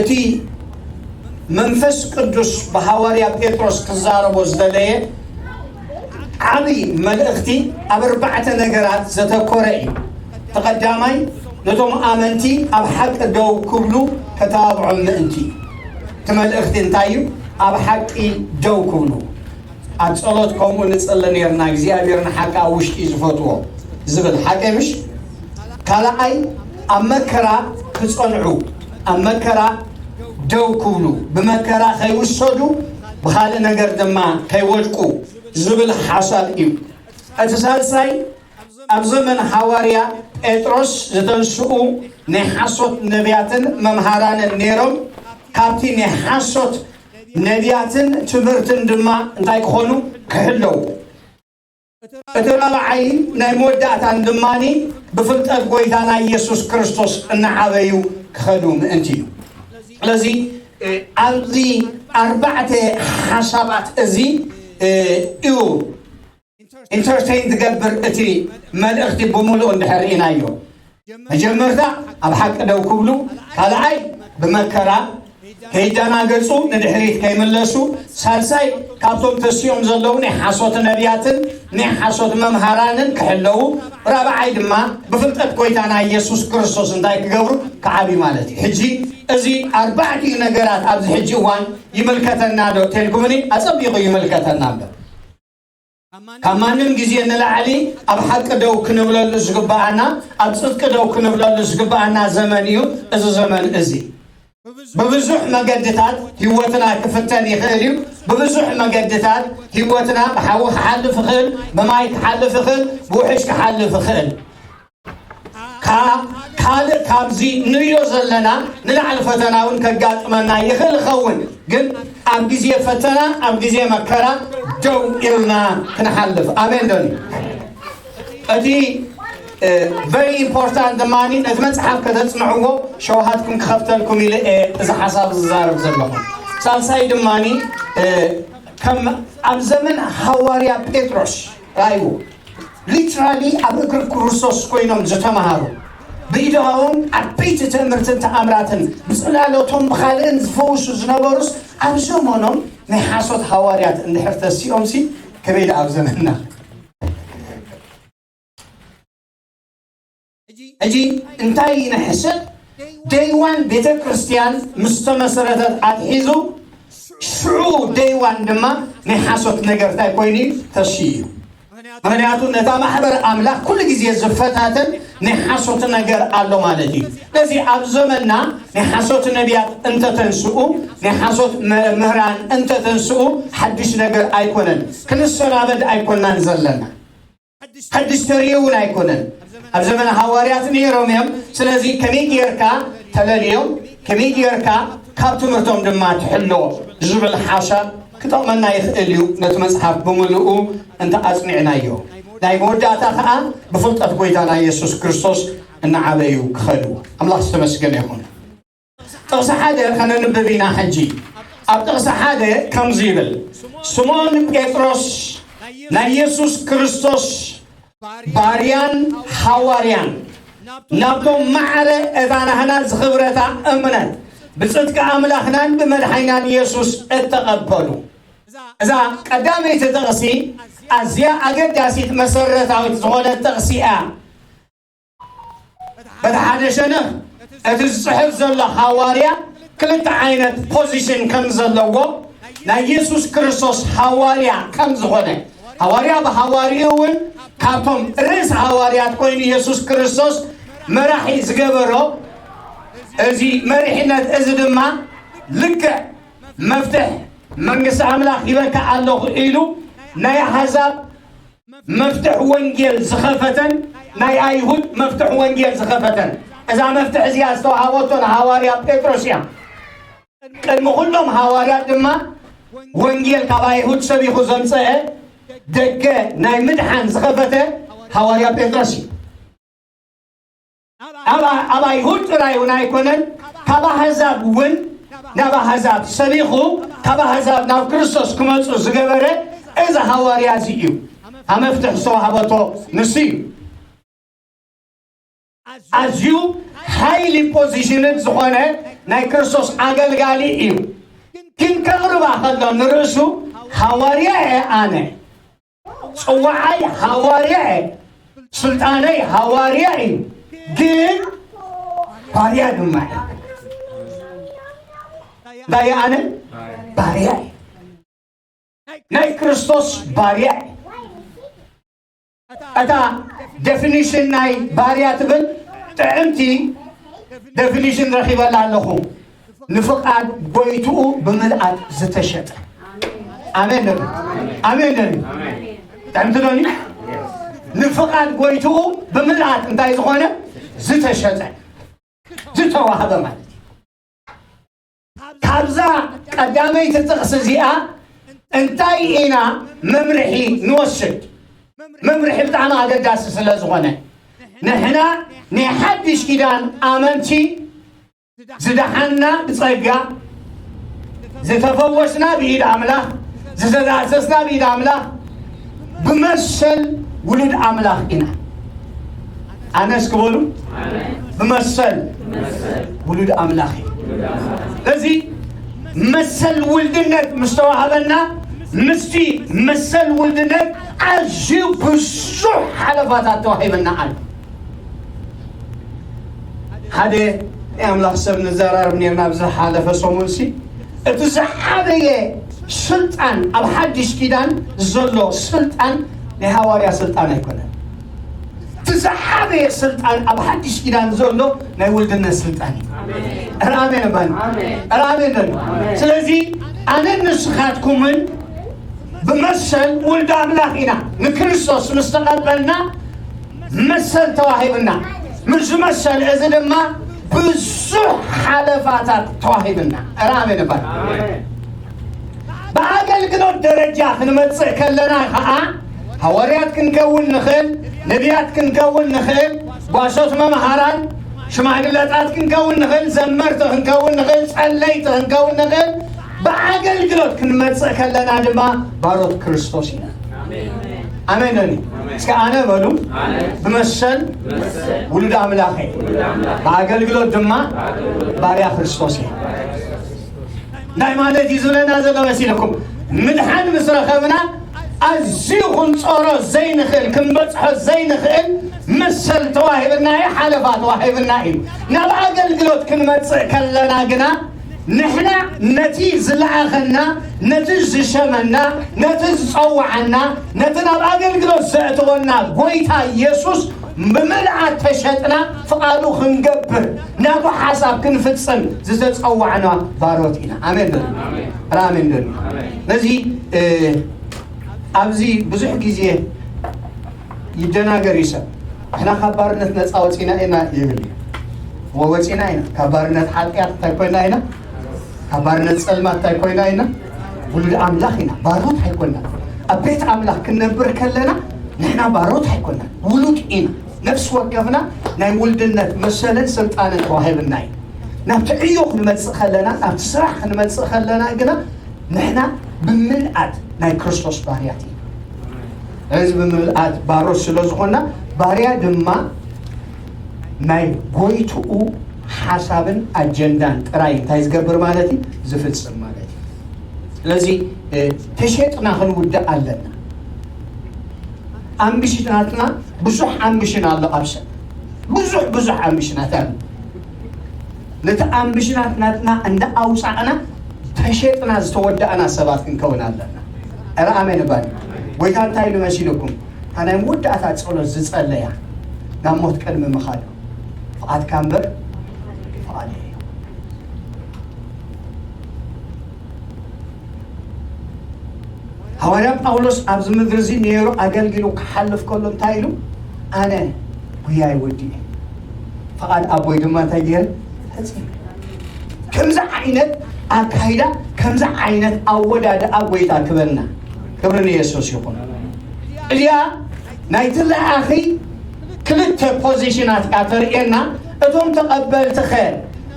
እቲ መንፈስ ቅዱስ ብሃዋርያ ጴጥሮስ ክዛረቦ ዝደለየ ዓብዪ መልእኽቲ ኣብ ኣርባዕተ ነገራት ዘተኮረ እዩ። እቲ ቀዳማይ፣ ነቶም ኣመንቲ ኣብ ሓቂ ደው ክብሉ ከተባብዖም ምእንቲ እዩ። እቲ መልእኽቲ እንታይ እዩ? ኣብ ሓቂ ደው ክብሉ። ኣብ ጸሎት ከምኡ ንጽሊ ነርና፣ እግዚኣብሔር ንሓቂ ኣብ ውሽጢ እዩ ዝፈትዎ ዝብል ሓቂ ምሽ? ካልኣይ፣ ኣብ መከራ ክጸንዑ፣ ኣብ መከራ ደው ክብሉ፣ ብመከራ ከይውሰዱ፣ ብኻልእ ነገር ድማ ከይወድቁ ዝብል ሓሳብ እዩ። እቲ ሳልሳይ፣ ኣብ ዘመን ሃዋርያ ጴጥሮስ ዝተንስኡ ናይ ሓሶት ነቢያትን መምሃራንን ነይሮም። ካብቲ ናይ ሓሶት ነቢያትን ትምህርትን ድማ እንታይ ክኾኑ? ክሕለዉ። እቲ ራብዓይን ናይ መወዳእታን ድማኒ ብፍልጠት ጎይታና ኢየሱስ ክርስቶስ እናዓበዩ ክኸዱ ምእንቲ እዩ። ስለዚ ኣብዚ ኣርባዕተ ሓሳባት እዚ እዩ ኢንተርቴን ዝገብር እቲ መልእኽቲ ብምሉእ እንድሕር ርኢናዮ። መጀመርታ ኣብ ሓቂ ደው ክብሉ፣ ካልኣይ ብመከራ ከይደናገጹ ንድሕሪት ከይምለሱ፣ ሳልሳይ ካብቶም ተሲኦም ዘለዉ ናይ ሓሶት ነቢያትን ናይ ሓሶት መምሃራንን ክሕለዉ፣ ራብዓይ ድማ ብፍልጠት ጎይታና ኢየሱስ ክርስቶስ እንታይ ክገብሩ? ክዓብዩ ማለት እዩ። ሕጂ እዚ ኣርባዕቲኡ ነገራት ኣብዚ ሕጂ እዋን ይምልከተና ዶ ተልኩምኒ? ኣጸቢቑ ይምልከተና እምበር። ካብ ማንም ግዜ ንላዕሊ ኣብ ሓቂ ደው ክንብለሉ ዝግብኣና፣ ኣብ ጽድቂ ደው ክንብለሉ ዝግብኣና ዘመን እዩ እዚ ዘመን እዚ። ብብዙሕ መገድታት ህይወትና ክፍተን ይኽእል እዩ። ብብዙሕ መገድታት ህይወትና ብሓዊ ክሓልፍ ይኽእል፣ ብማይ ክሓልፍ ይኽእል፣ ብውሕጅ ክሓልፍ ይኽእል። ካልእ ካብዚ ንሪኦ ዘለና ንላዕሊ ፈተና እውን ከጋጥመና ይኽእል ይኸውን። ግን ኣብ ግዜ ፈተና፣ ኣብ ግዜ መከራ ደው ኢልና ክንሓልፍ። ኣሜን ዶኒ? እቲ ቨሪ ኢምፖርታንት ድማ ነቲ መፅሓፍ ከተፅንዕዎ ሸውሃትኩም ክኸፍተልኩም ኢለ እዚ ሓሳብ ዝዛረብ ዘለኹ። ሳልሳይ ድማ ከም ኣብ ዘመን ሃዋርያ ጴጥሮስ ራእይዎ ሊትራሊ ኣብ እግሪ ክርስቶስ ኮይኖም ዝተምሃሩ፣ ብኢድሃዎም ዓበይቲ ትእምርትን ተኣምራትን ብጽላሎቶም ብኻልእን ዝፈውሱ ዝነበሩስ ኣብ ዘመኖም ናይ ሓሶት ሃዋርያት እንድሕር ተሲኦምሲ ከመይ ደኣ ኣብ ዘመንና? ሕጂ እንታይ ንሕሰብ? ደይዋን ቤተ ክርስቲያን ምስ ተመሰረተት ኣትሒዙ ሽዑ ደይዋን ድማ ናይ ሓሶት ነገር እንታይ ኮይኑ እዩ? ተስዩ እዩ። ምክንያቱ ነታ ማሕበር ኣምላኽ ኩሉ ግዜ ዝፈታተን ናይ ሓሶት ነገር ኣሎ ማለት እዩ። ስለዚ ኣብ ዘመንና ናይ ሓሶት ነቢያት እንተተንስኡ፣ ናይ ሓሶት መምህራን እንተተንስኡ ሓድሽ ነገር ኣይኮነን። ክንሰናበድ ኣይኮናን ዘለና። ሓድሽ ተርእዮ እውን ኣይኮነን። ኣብ ዘመን ሃዋርያት ነይሮም እዮም። ስለዚ ከመይ ጌርካ ተለልዮም፣ ከመይ ጌርካ ካብ ትምህርቶም ድማ ትሕሎ ዝብል ሓሳብ ክጠቕመና ይኽእል እዩ። ነቲ መጽሓፍ ብምልኡ እንተ ኣጽኒዕናዮ፣ ናይ መወዳእታ ኸኣ ብፍልጠት ጎይታና የሱስ ክርስቶስ እናዓበዩ ክኸዱ። ኣምላኽ ዝተመስገነ ይኹን። ጥቕሲ ሓደ ከነንብብ ኢና ሕጂ። ኣብ ጥቕሲ ሓደ ከምዚ ይብል፣ ስምኦን ጴጥሮስ ናይ የሱስ ክርስቶስ ባርያን ሃዋርያን ናብቶም ማዕረ እታ ናህና ዝኽብረታ እምነት ብጽድቂ ኣምላኽናን ብመድሓይናን የሱስ እተቐበሉ። እዛ ቀዳመይቲ ጥቕሲ ኣዝያ ኣገዳሲት መሰረታዊት ዝኾነት ጥቕሲ እያ። በቲ ሓደ ሸነኽ እቲ ዝጽሕፍ ዘሎ ሃዋርያ ክልተ ዓይነት ፖዚሽን ከም ዘለዎ ናይ የሱስ ክርስቶስ ሃዋርያ ከም ዝኾነ ሃዋርያ ብሃዋርዩ እውን ካብቶም ርእስ ሃዋርያት ኮይኑ የሱስ ክርስቶስ መራሒ ዝገበሮ እዚ መሪሕነት እዚ ድማ ልክዕ መፍትሕ መንግስቲ ኣምላኽ ሂበካ ኣለኹ ኢሉ ናይ ኣሕዛብ መፍትሕ ወንጌል ዝኸፈተን ናይ ኣይሁድ መፍትሕ ወንጌል ዝኸፈተን እዛ መፍትሕ እዚኣ ዝተዋሃበቶ ንሃዋርያ ጴጥሮስ እያ። ቅድሚ ኩሎም ሃዋርያት ድማ ወንጌል ካብ ኣይሁድ ሰቢኹ ዘምፀአ ደገ ናይ ምድሓን ዝኸፈተ ሃዋርያ ጴጥሮስ እዩ። ኣብ ኣብ ኣይሁድ ጥራይ እውን ኣይኮነን፣ ካብ ኣህዛብ እውን ናብ ኣህዛብ ሰቢኹ ካብ ኣህዛብ ናብ ክርስቶስ ክመፁ ዝገበረ እዚ ሃዋርያ እዚ እዩ። ኣብ መፍትሕ ዝተዋህበቶ ንሱ እዩ። ኣዝዩ highly positioned ዝኾነ ናይ ክርስቶስ ኣገልጋሊ እዩ። ግን ከቕርባ ከሎ ንርእሱ፣ ሃዋርያ እየ ኣነ፣ ጽዋዓይ ሃዋርያ እየ፣ ስልጣነይ ሃዋርያ እዩ፣ ግን ባርያ ድማ እየ። እንታይ እየ ኣነ? ባርያ እየ። ናይ ክርስቶስ ባርያ እየ። እታ ዴፊኒሽን ናይ ባርያ ትብል ጥዕምቲ ዴፊኒሽን ረኺበላ ኣለኹ። ንፍቓድ ጎይትኡ ብምልኣት ዝተሸጠ። ኣሜን ንብል። ኣሜን ንብል። ጥዕምቲ ዶኒ? ንፍቓድ ጎይትኡ ብምልኣት እንታይ ዝኾነ? ዝተሸጠ፣ ዝተዋህበ ማለት እዩ። ካብዛ ቀዳመይቲ ጥቕሲ እዚኣ እንታይ ኢና መምርሒ ንወስድ? መምርሒ ብጣዕሚ ኣገዳሲ ስለ ዝኾነ፣ ንሕና ናይ ሓድሽ ኪዳን ኣመንቲ ዝደሓንና ብጸጋ፣ ዝተፈወስና ብኢድ ኣምላኽ፣ ዝተዳህሰስና ብኢድ ኣምላኽ፣ ብመሰል ውሉድ ኣምላኽ ኢና። ኣነስ ክበሉ ብመሰል ውሉድ ኣምላኽ እዩ። ስለዚ መሰል ውልድነት ምስ ተዋህበና፣ ምስቲ መሰል ውልድነት ኣዝዩ ብዙሕ ሓለፋታት ተዋሂበና ኣሎ። ሓደ ናይ ኣምላኽ ሰብ ንዘራረብ ነርና ኣብ ዝሓለፈ ሰሙንሲ፣ እቲ ዝዓበየ ስልጣን ኣብ ሓድሽ ኪዳን ዘሎ ስልጣን ናይ ሃዋርያ ስልጣን ኣይኮነን። እቲ ዝዓበየ ስልጣን ኣብ ሓድሽ ኪዳን ዘሎ ናይ ውልድነት ስልጣን እዩ። ኧረ ኣሜን እባል። ኧረ ኣሜን በሉ። ስለዚ ኣነን ንስኻትኩምን ብመሰል ውልድ ኣምላኽ ኢና። ንክርስቶስ ምስ ተቐበልና መሰል ተዋሂብና። ምስ መሰል እዚ ድማ ብዙሕ ሓለፋታት ተዋሂብና። ኧረ ኣሜን እባል። ብኣገልግሎት ደረጃ ክንመጽእ ከለና ኸዓ ሃዋርያት ክንከውን ንኽእል፣ ነቢያት ክንከውን ንኽእል፣ ጓሶት መምሃራን፣ ሽማግለታት ክንከውን ንኽእል፣ ዘመርቲ ክንከውን ንኽእል፣ ጸለይቲ ክንከውን ንኽእል። ብኣገልግሎት ክንመጽእ ከለና ድማ ባሮት ክርስቶስ ኢና። ኣሜን ዶ? እስከ ኣነ በሉ፣ ብመሰል ውሉድ ኣምላኽ እየ፣ ብኣገልግሎት ድማ ባርያ ክርስቶስ እየ። እንታይ ማለት እዩ ዝብለና ዘሎ መሲልኩም? ምድሓን ምስ ረኸብና ኣዝዩ ክንጾሮ ዘይንኽእል፣ ክንበጽሖ ዘይንኽእል መሰል ተዋሂብና እዩ፣ ሓለፋ ተዋሂብና እዩ። ናብ ኣገልግሎት ክንመጽእ ከለና ግና ንሕና ነቲ ዝለኣኸና፣ ነቲ ዝሸመና፣ ነቲ ዝጸውዓና፣ ነቲ ናብ ኣገልግሎት ዘእተወና ጎይታ ኢየሱስ ብምልኣት ተሸጥና ፍቓዱ ክንገብር ናቱ ሓሳብ ክንፍጽም ዝተጸዋዕና ባሮት ኢና። ኣሜን በሉ። ኧረ ኣሜን በሉ። ነዚ፣ እ፣ ኣብዚ ብዙሕ ግዜ ይደናገር እዩ ሰብ። ንሕና ካብ ባርነት ነፃ ወፂና ኢና ይብል እዩ። እወ፣ ወፂና ኢና። ካብ ባርነት ሓጢኣት እንታይ ኮይና ኢና? ካብ ባርነት ጸልማት እንታይ ኮይና ኢና? ውሉድ ኣምላኽ ኢና። ባሮት ኣይኮና። ኣብ ቤት ኣምላኽ ክንነብር ከለና ንሕና ባሮት ኣይኮና። ውሉድ ኢና። ነፍሲ ወከፍና ናይ ውልድነት መሰልን ስልጣንን ተዋሂብና እዩ። ናብቲ ዕዮ ክንመጽእ ከለና፣ ናብቲ ስራሕ ክንመጽእ ከለና ግና ንሕና ብምልኣት ናይ ክርስቶስ ባርያት ኢና። እዚ ብምልኣት ባሮት ስለ ዝኾና፣ ባርያ ድማ ናይ ጎይትኡ ሓሳብን ኣጀንዳን ጥራይ እንታይ ዝገብር ማለት እዩ? ዝፍጽም ማለት እዩ። ስለዚ፣ እ፣ ተሸጥና ክንውዳእ ኣለና። ኣምቢሽናትና ብዙሕ ኣምቢሽን ኣሎ ኣብ ሰብ። ብዙሕ፣ ብዙሕ ኣምቢሽናት ኣሎ። ነቲ ኣምቢሽናት ናትና እንዳ ኣውጻዕና ተሸጥና ዝተወዳእና ሰባት ክንከውን ኣለና። ኧረ ኣሜን እባል። ጎይታ እንታይ ኢሉ መሲልኩም? እታ ናይ መወዳእታ ጸሎት ዝጸለያ ናብ ሞት ቅድሚ ምኻዱ፣ ፍቓድካ እምበር ፍቓደይ እዩ። ሃዋርያ ጳውሎስ ኣብዚ ምድሪ እዚ ነይሩ ኣገልጊሉ ክሓልፍ ከሎ እንታይ ኢሉ? ኣነ ጉያይ ወዲኤ፣ ፍቓድ ኣቦይ ድማ እንታይ ገይረ? ፈጺመ። ከምዚ ዓይነት ኣካይዳ፣ ከምዚ ዓይነት ኣወዳድኣ ጎይታ ክበና። ክብሪ ንየሱስ ይኹን። እዚኣ ናይቲ ለኣኺ ክልተ ፖዚሽናት እያ ተርእየና። እቶም ተቐበልቲ ኸ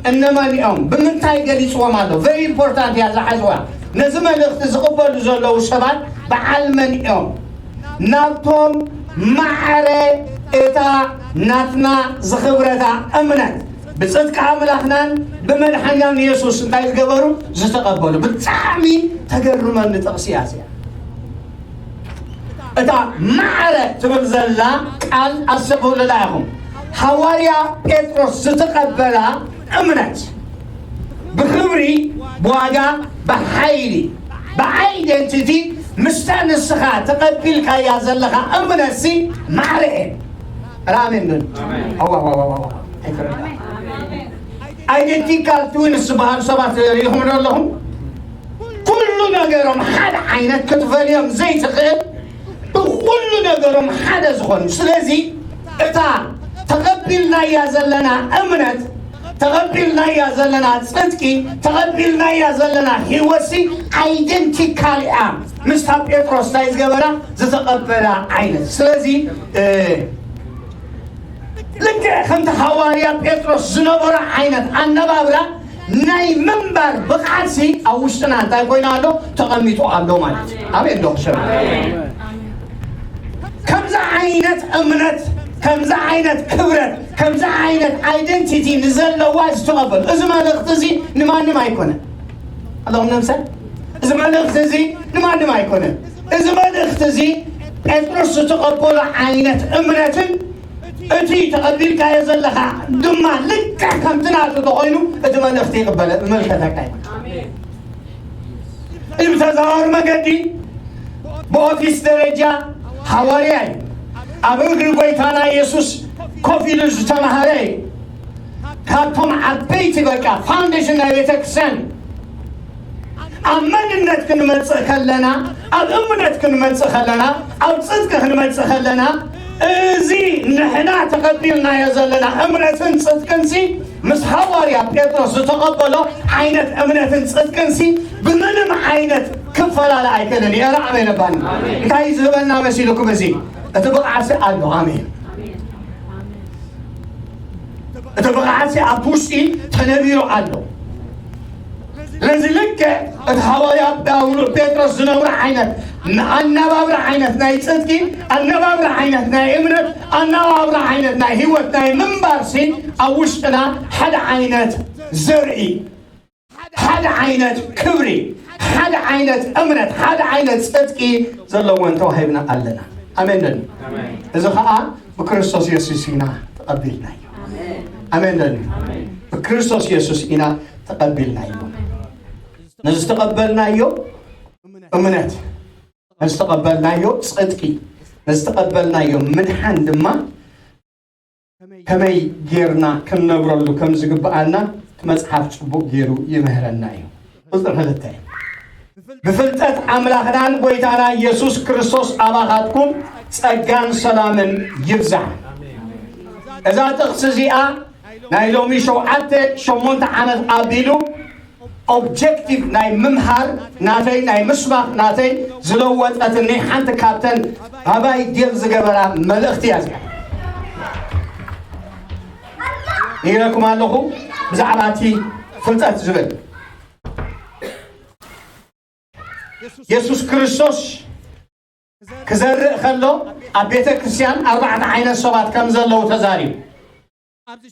እነማን እዮም? ብምንታይ ገሊፅዎም ኣሎ? ቨሪ ኢምፖርታንት እያ ዝሓዝዋ። ነዚ መልእኽቲ ዝቕበሉ ዘለዉ ሰባት በዓል መን እዮም? ናብቶም ማዕረ እታ ናትና ዝኽብረታ እምነት ብጽድቂ ኣምላኽናን ብመድሓኒናን የሱስ እንታይ ዝገበሩ? ዝተቐበሉ። ብጣዕሚ ተገርመኒ ጥቕሲ እያ እዚኣ። እታ ማዕረ ትብል ዘላ ቃል ኣስተብህሉላ ኢኹም። ሃዋርያ ጴጥሮስ ዝተቐበላ እምነት ብኽብሪ፣ ብዋጋ፣ ብሓይሊ፣ ብኣይደንቲቲ ምስታ ንስኻ ተቐቢልካያ ዘለኻ እምነትሲ ማዕረ እየ። ራሜን ምን ኣይደንቲካል ትዊንስ ዝበሃሉ ሰባት ሪኢኹም ዶ ኣለኹም? ኩሉ ነገሮም ሓደ ዓይነት ክትፈልዮም ዘይትኽእል፣ ብኩሉ ነገሮም ሓደ ዝኾኑ። ስለዚ እታ ተቐቢልናያ ዘለና እምነት፣ ተቐቢልናያ ዘለና ጽድቂ፣ ተቐቢልናያ ዘለና ህይወትሲ ኣይደንቲካል እያ ምስታ ጴጥሮስ እንታይ ዝገበራ ዝተቐበላ ዓይነት። ስለዚ ልክዕ ከምቲ ሃዋርያ ጴጥሮስ ዝነበሮ ዓይነት ኣነባብራ ናይ ምንባር ብቕዓትሲ ኣብ ውሽጥና እንታይ ኮይኑ ኣሎ? ተቐሚጡ ኣሎ ማለት እዩ። ኣሜን ዶ ክሰብ ከምዚ ዓይነት እምነት፣ ከምዚ ዓይነት ክብረት፣ ከምዚ ዓይነት ኣይደንቲቲ ንዘለዋ ዝተቐበሉ። እዚ መልእኽቲ እዚ ንማንም ኣይኮነን ኣለኹም ነምሰ እዚ መልእኽቲ እዚ ንማንም ኣይኮነን። እዚ መልእኽቲ እዚ ጴጥሮስ ዝተቐበሎ ዓይነት እምነትን እቲ ተቐቢልካዮ ዘለኻ ድማ ልክዕ ከምቲ ናቱ ተኾይኑ እቲ መልእኽቲ ይቕበለ ይመልከተካ እዩ። ብተዘዋዋሪ መገዲ ብኦፊስ ደረጃ ሃዋርያ እዩ። ኣብ እግሪ ጎይታና የሱስ ኮፍ ኢሉ ዝተማሃረ እዩ። ካብቶም ዓበይቲ በቃ ፋውንዴሽን ናይ ቤተክርስትያን ኣብ መንነት ክንመጽእ ከለና፣ ኣብ እምነት ክንመጽእ ከለና፣ ኣብ ጽድቂ ክንመጽእ ከለና እዚ ንሕና ተቐቢልናዮ ዘለና እምነትን ጽድቅንሲ ምስ ሃዋርያ ጴጥሮስ ዝተቐበሎ ዓይነት እምነትን ጽድቅንሲ ብምንም ዓይነት ክፈላለ ኣይክእልን እዩ። ኧረ ኣሜን ኣባኒ። እንታይ ዝህበና መሲልኩም? እዚ እቲ ብቕዓት ኣሎ። ኣሜን። እቲ ብቕዓት ኣብ ውሽጢ ተነቢሩ ኣሎ። ስለዚ ልክዕ እቲ ሃዋርያ ጳውሎ ጴጥሮስ ዝነብሮ ዓይነት ኣነባብራ ዓይነት ናይ ጽድቂ ኣነባብራ ዓይነት ናይ እምነት ኣነባብራ ዓይነት ናይ ህይወት ናይ ምንባርሲ ኣብ ውሽጥና ሓደ ዓይነት ዘርኢ ሓደ ዓይነት ክብሪ ሓደ ዓይነት እምነት ሓደ ዓይነት ጽድቂ ዘለዎን ተዋሂብና ኣለና። ኣሜን ደኒ እዚ ከዓ ብክርስቶስ የሱስ ኢና ተቐቢልናዮ። ኣሜን ደኒ ብክርስቶስ የሱስ ኢና ተቐቢልናዮ። ነዚ ዝተቐበልናዮ እምነት ነዚ ዝተቐበልናዮ ጽድቂ ነዚ ዝተቐበልናዮ ምድሓን ድማ ከመይ ጌርና ክንነብረሉ ከም ዝግብኣና እቲ መጽሓፍ ጽቡቕ ገይሩ ይምህረና እዩ። ቁጽሪ ክልተ ብፍልጠት ኣምላኽናን ጎይታና ኢየሱስ ክርስቶስ ኣባኻትኩም ጸጋን ሰላምን ይብዛሕ። እዛ ጥቕሲ እዚኣ ናይ ሎሚ ሸውዓተ ሸሞንተ ዓመት ኣቢሉ ኦብጀክቲቭ ናይ ምምሃር ናተይ ናይ ምስባኽ ናተይ ዝለወጠትኒ ሓንቲ ካብተን ኣባይ ዴል ዝገበራ መልእኽቲ እያ እዚኣ ኢለኩም ኣለኹ። ብዛዕባ እቲ ፍልጠት ዝብል የሱስ ክርስቶስ ክዘርእ ከሎ ኣብ ቤተ ክርስቲያን ኣርባዕተ ዓይነት ሰባት ከም ዘለዉ ተዛሪቡ።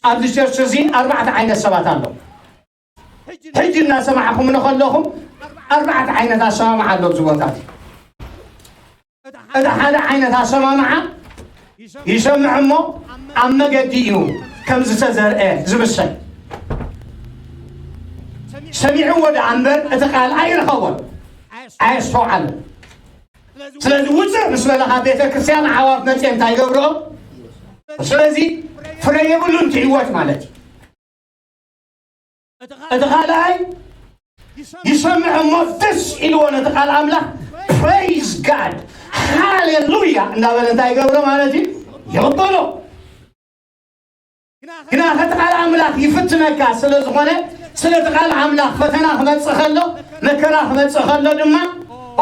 ኣብዚ ቸርች እዚ ኣርባዕተ ዓይነት ሰባት ኣለዉ። ሕጂ እናሰማዕኹም ንከለኹም ኣርባዕተ ዓይነት ኣሰማምዓ ኣሎ ኣብዚ ቦታ እዚ። እቲ ሓደ ዓይነት ኣሰማምዓ ይሰምዕ እሞ ኣብ መገዲ እዩ ከም ዝተዘርአ ዝምሰል ሰሚዕዎ ደኣ እምበር እቲ ቃል ኣይረኸቦን ኣየስተውዓለን። ስለዚ ውፅእ ምስ በለ ካብ ቤተ ክርስቲያን ኣዕዋፍ መፅኤ እንታይ ይገብርኦ? ስለዚ ፍረ የብሉን እቲ ህይወት ማለት እዩ። እቲ ካልኣይ ይሰምዕ እሞ ደስ ኢልዎ ነቲ ቃል ኣምላኽ ፕሬይዝ ጋድ ሃሌሉያ እንዳበለ እንታይ ይገብሮ ማለት እዩ? ይቕበሎ። ግና ከቲ ቃል ኣምላኽ ይፍትነካ ስለ ዝኾነ ስለቲ ቃል ኣምላኽ ፈተና ክመፅእ ከሎ መከራ ክመፅእ ከሎ ድማ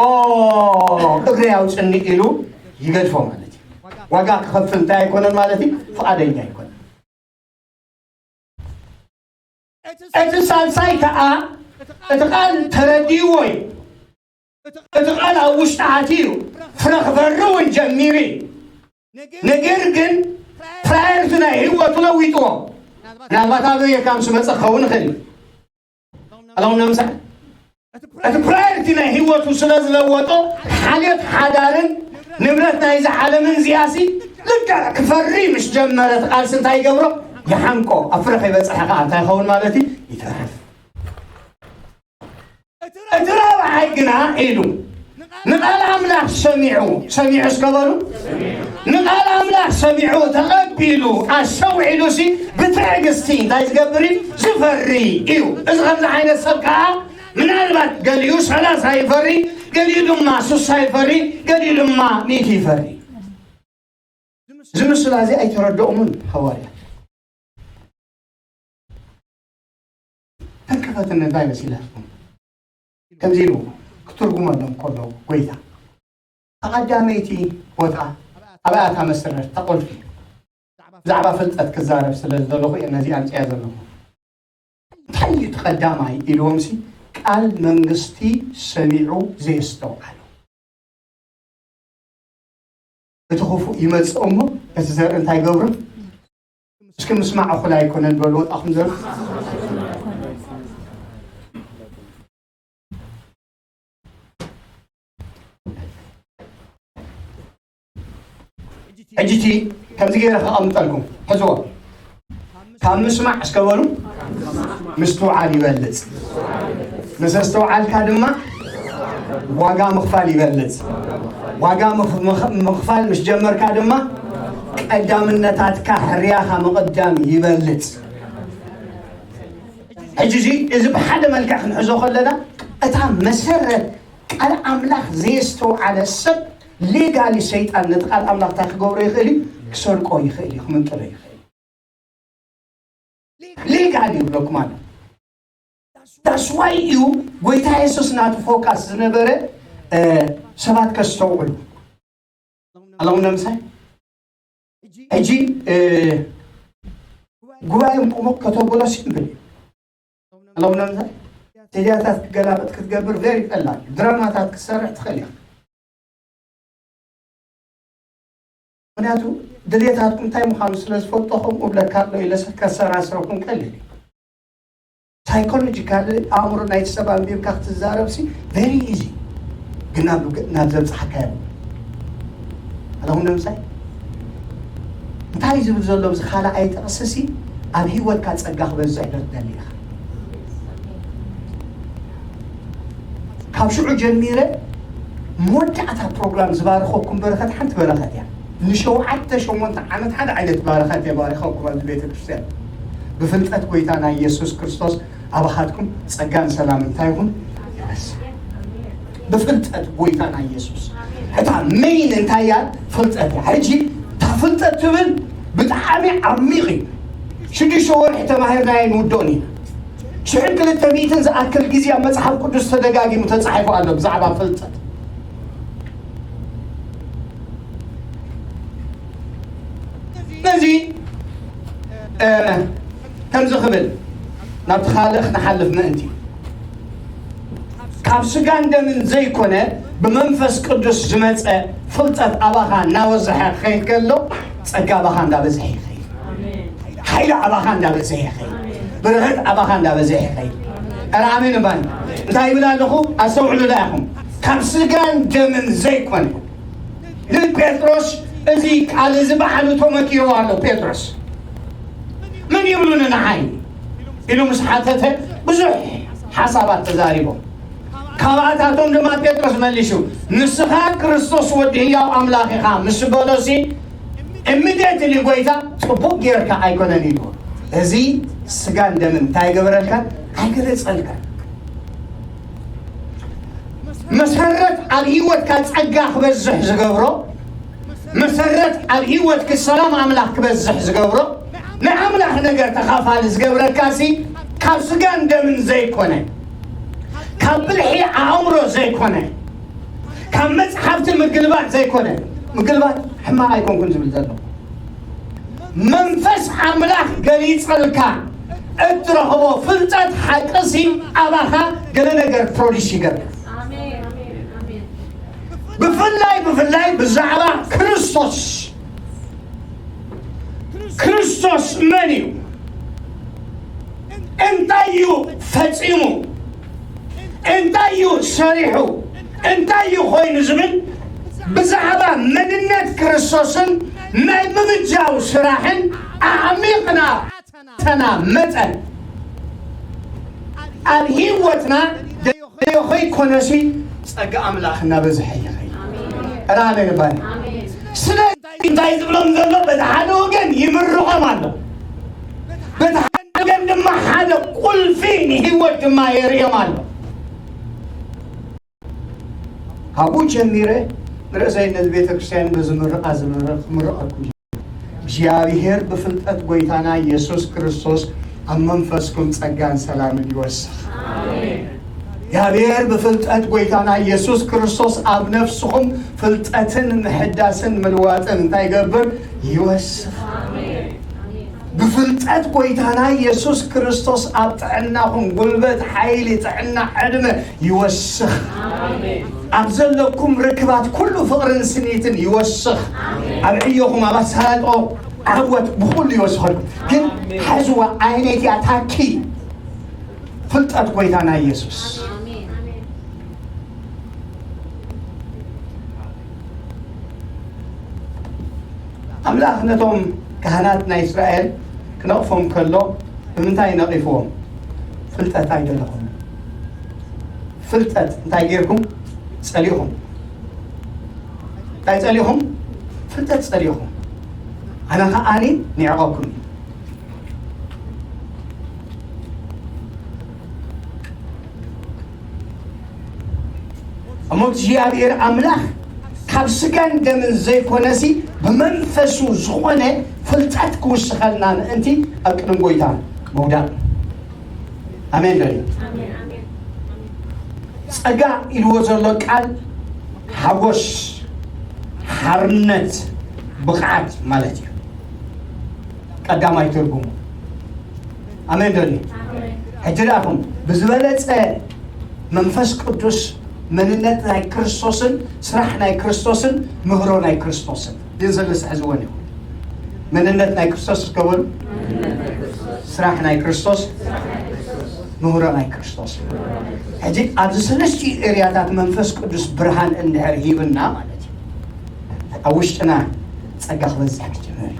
ኦ እግሪ ኣውፅኒ ኢሉ ይገድፎ ማለት እዩ። ዋጋ ክኸፍል እንታይ ኣይኮነን ማለት እዩ? ፍቓደኛ ኣይኮነን። እቲ ሳልሳይ ከዓ እቲ ቃል ተረዲእዎ እዩ። እቲ ቃል ኣብ ውሽጢ ኣትዩ ፍረ ክፈሪ እውን ጀሚሩ እዩ። ነገር ግን ፕራዮሪቲ ናይ ህይወቱ ለዊጥዎ። ምናልባት ኣብ የካም ዝመፀ ክኸውን ይኽእል እዩ። ኣለኹም ንምሳሌ እቲ ፕራዮሪቲ ናይ ህይወቱ ስለ ዝለወጦ፣ ሓልዮት ሓዳርን ንብረት ናይዚ ዓለምን እዚኣሲ ልክዕ ክፈሪ ምስ ጀመረ፣ እቲ ቃልሲ እንታይ ይገብሮ? ይሓንቆ። ኣብ ፍረ ከይበፅሐ ከዓ እንታይ ይኸውን ማለት እዩ? ይተርፍ። እቲ ራብዓይ ግና ኢሉ ንቃል ኣምላኽ ሰሚዑ፣ ሰሚዑ እስከ በሉ፣ ንቃል ኣምላኽ ሰሚዑ ተቐቢሉ ኣስተውዒሉሲ ብትዕግስቲ እንታይ ዝገብር እዩ? ዝፈሪ እዩ። እዚ ከምዚ ዓይነት ሰብ ከዓ ምናልባት ገሊኡ ሰላሳ ይፈሪ፣ ገሊኡ ድማ ስሳ ይፈሪ፣ ገሊኡ ድማ ሚእቲ ይፈሪ። እዚ ምስላ እዚ ኣይተረድኦምን ሃዋርያ። ተንከፈትን እንታይ መሲላትኩም? ከምዚ ኢሉ ክትርጉመሎም ከሎ ጎይታ፣ ተቐዳመይቲ ቦታ ኣብኣ እታ መሰረት ተቆልፊ። ብዛዕባ ፍልጠት ክዛረብ ስለ ዝደለኹ እየ ነዚ ኣምፅያ ዘለኹ። እንታይ እዩ እቲ ቀዳማይ ኢልዎም ሲ፣ ቃል መንግስቲ ሰሚዑ ዘየስተውዓሉ። እቲ ክፉእ ይመጽእ እሞ እቲ ዘርኢ እንታይ ይገብሩ? እስኪ ምስማዕ እኹል ኣይኮነን በሉ ወጣኹም ዘርኢ። ሕጂ እቲ ከምዚ ገይረ ከቐምጠልኩም ሕዝዎ። ካብ ምስማዕ እስከ በሉ ምስትውዓል ይበልጽ። ምስ ኣስተውዓልካ ድማ ዋጋ ምኽፋል ይበልጽ። ዋጋ ምኽ- ምኽ- ምኽፋል ምስ ጀመርካ ድማ ቀዳምነታትካ ሕርያኻ ምቕዳም ይበልጽ። ሕጂ እዚ እዚ ብሓደ መልክዕ ክንሕዞ ከለና እታ መሰረት ቃል ኣምላኽ ዘየስተውዓለ ሰብ ሌጋሊ ሰይጣን ነቲ ቃል ኣምላኽ እንታይ ክገብሮ ይኽእል እዩ? ክሰርቆ ይኽእል እዩ፣ ክምንጥሎ ይኽእል እዩ። ሌጋሊ ይብለኩም ኣሎ። ዳስዋይ እዩ ጎይታ የሱስ ናቱ ፎካስ ዝነበረ ሰባት ከስተውዕሉ ኣለኹም። ንምሳይ ሕጂ ጉባኤ ቁሙቕ ከተብሎ ሲምፕል እዩ። ኣለኹም። ንምሳይ ቴዲያታት ክገላበጥ ክትገብር ቬሪ ቀላል፣ ድራማታት ክትሰርሕ ትኽእል እያ። ምክንያቱ ድሌታትኩም እንታይ ምዃኑ ስለ ዝፈልጦ ከምኡ ብለካ ኣሎ ኢለ ከሰራስረኩም ቀሊል እዩ። ሳይኮሎጂካል ኣእምሮ ናይቲ ሰብ ኣንቢብካ ክትዛረብ ሲ ቨሪ ኢዚ፣ ግን ናብ ናብ ዘብፅሓካ የ ኣለኹም። ንምሳይ እንታይ ዝብል ዘሎ ብዚ ካልኣይ ጥቕሲ ሲ ኣብ ህይወትካ ፀጋ ክበዝሕ ዶ ትደሊ ኢኻ? ካብ ሽዑ ጀሚረ መወዳእታ ፕሮግራም ዝባረኸኩም በረኸት ሓንቲ በረኸት እያ። ንሸውዓተ ሸሞንተ ዓመት ሓደ ዓይነት በረኸት እየ ባሪኸኩም ኣብዚ ቤተ ክርስቲያን። ብፍልጠት ጎይታና ኢየሱስ ክርስቶስ ኣባኻትኩም ጸጋን ሰላም እንታይ ይኹን ይበስ። ብፍልጠት ጎይታና ኢየሱስ እታ ሜይን እንታይ እያ? ፍልጠት እያ። ሕጂ እታ ፍልጠት ትብል ብጣዕሚ ዓሚቕ እዩ። ሽዱሽተ ወርሒ ተማሂርናዮ ንውድኦን ኢና። ሽሕን ክልተ ሚእትን ዝኣክል ግዜ ኣብ መጽሓፍ ቅዱስ ተደጋጊሙ ተጻሒፉ ኣሎ ብዛዕባ ፍልጠት። ስለዚ ከምዚ ክብል ናብቲ ካልእ ክንሓልፍ ምእንቲ ካብ ስጋን ደምን ዘይኮነ ብመንፈስ ቅዱስ ዝመፀ ፍልጠት ኣባኻ እናወዘሐ ክኸይድ ከሎ ጸጋ ኣባኻ እንዳበዝሐ ይኸይድ። ሓይሊ ኣባኻ እንዳበዝሐ ይኸይድ። በረኸት ኣባኻ እንዳበዝሐ ይኸይድ። ኧረ ኣሜን እባኒ። እንታይ ይብል ኣለኹ? ኣስተውዕሉ ዳ ኢኹም። ካብ ስጋን ደምን ዘይኮነ ንጴጥሮስ እዚ ቃል እዚ ባዕሉ ተመኪርዎ ኣሎ። ጴጥሮስ ምን ይብሉኒ ንዓይ ኢሉ ምስ ሓተተ ብዙሕ ሓሳባት ተዛሪቦም። ካብኣታቶም ድማ ጴጥሮስ መሊሹ ንስኻ ክርስቶስ ወዲ ህያው ኣምላኽ ኢኻ ምስ በሎሲ እምዴትሊ ጎይታ ጽቡቕ ጌርካ ኣይኮነን ኢልዎ። እዚ ስጋን ደምን እንታይ ገበረልካ? ኣይገለጸልካ። መሰረት ኣብ ህይወትካ ጸጋ ክበዝሕ ዝገብሮ፣ መሰረት ኣብ ህይወትኪ ሰላም ኣምላኽ ክበዝሕ ዝገብሮ፣ ናይ ኣምላኽ ነገር ተኻፋሊ ዝገብረካሲ ካብ ስጋን ደምን ዘይኮነ፣ ካብ ብልሒ ኣእምሮ ዘይኮነ፣ ካብ መጽሓፍቲ ምግልባጥ ዘይኮነ። ምግልባጥ ሕማቕ ኣይኮንኩን ዝብል ዘሎ መንፈስ ኣምላኽ ገሊጸልካ እትረኽቦ ፍልጠት ሓቅሲ ኣባኻ ገለ ነገር ፕሮዲስ ይገብር። ብፍላይ ብፍላይ ብዛዕባ ክርስቶስ ክርስቶስ መን እዩ? እንታይ እዩ ፈጺሙ? እንታይ እዩ ሰሪሑ? እንታይ እዩ ኮይኑ ዝብል ብዛዕባ መንነት ክርስቶስን ናይ ምብጃው ስራሕን ኣዕሚቕና ተና መጠን ኣብ ህይወትና ደዮ ከይኮነሲ ጸጋ ኣምላኽ እናበዝሐ ይኸይድ። ራሜን ባል ስለ እንታይ ዝብሎም ዘሎ በቲ ሓደ ወገን ይምርቖም ኣሎ፣ በቲ ሓደ ወገን ድማ ሓደ ቁልፊ ንህይወት ድማ የርእዮም ኣሎ። ካብኡ ጀሚረ ንርእሰይ ነዚ ቤተ ክርስቲያን በዚ ምርቓ ዝምርቕ ምርቐኩም። እግዚኣብሔር ብፍልጠት ጎይታና ኢየሱስ ክርስቶስ ኣብ መንፈስኩም ጸጋን ሰላምን ይወስኽ። እግዚኣብሔር ብፍልጠት ጎይታና ኢየሱስ ክርስቶስ ኣብ ነፍስኹም ፍልጠትን ምሕዳስን ምልዋጥን እንታይ ይገብር? ይወስኽ። ብፍልጠት ጎይታና ኢየሱስ ክርስቶስ ኣብ ጥዕናኹም ጉልበት፣ ሓይሊ፣ ጥዕና፣ ዕድመ ይወስኽ። ኣብ ዘለኩም ርክባት ኩሉ ፍቕርን ስኒትን ይወስኽ። ኣብ ዕዮኹም፣ ኣብ ኣሳልጦ ዓወት ብኹሉ ይወስኸልኩም። ግን ሓዝዋ ዓይነት እያ ታኪ ፍልጠት ጎይታና ኢየሱስ። ኣምላኽ ነቶም ካህናት ናይ እስራኤል ክነቕፎም ከሎ ብምንታይ ነቒፍዎም? ፍልጠት ኣይደለኹም። ፍልጠት እንታይ ጌርኩም? ጸሊኹም። እንታይ ጸሊኹም? ፍልጠት ጸሊኹም። ኣነ ኸኣኒ ንዕቐኩም እዩ። እሞ እግዚኣብሔር ኣምላኽ ካብ ስጋን ደምን ዘይኮነሲ ብመንፈሱ ዝኾነ ፍልጠት ክውስኸልና ምእንቲ ኣብ ቅድሚ ጎይታ ምውዳቕ። ኣሜን በሉ። ጸጋ ኢልዎ ዘሎ ቃል ሓጎስ፣ ሓርነት፣ ብቕዓት ማለት እዩ። ቀዳማይ ትርጉሙ። ኣሜን በሉ። ሕጂ ደኣኹም ብዝበለጸ መንፈስ ቅዱስ መንነት ናይ ክርስቶስን ስራሕ ናይ ክርስቶስን ምህሮ ናይ ክርስቶስን ግን ዘሎ ስሕዝወን እዩ። መንነት ናይ ክርስቶስ እስከ በሉ። ስራሕ ናይ ክርስቶስ፣ ምህሮ ናይ ክርስቶስ። ሕጂ ኣብዚ ሰለስቲኡ ኤርያታት መንፈስ ቅዱስ ብርሃን እንድሕር ሂብና ማለት እዩ፣ ኣብ ውሽጥና ጸጋ ክበዝሕ ክጅምር እዩ።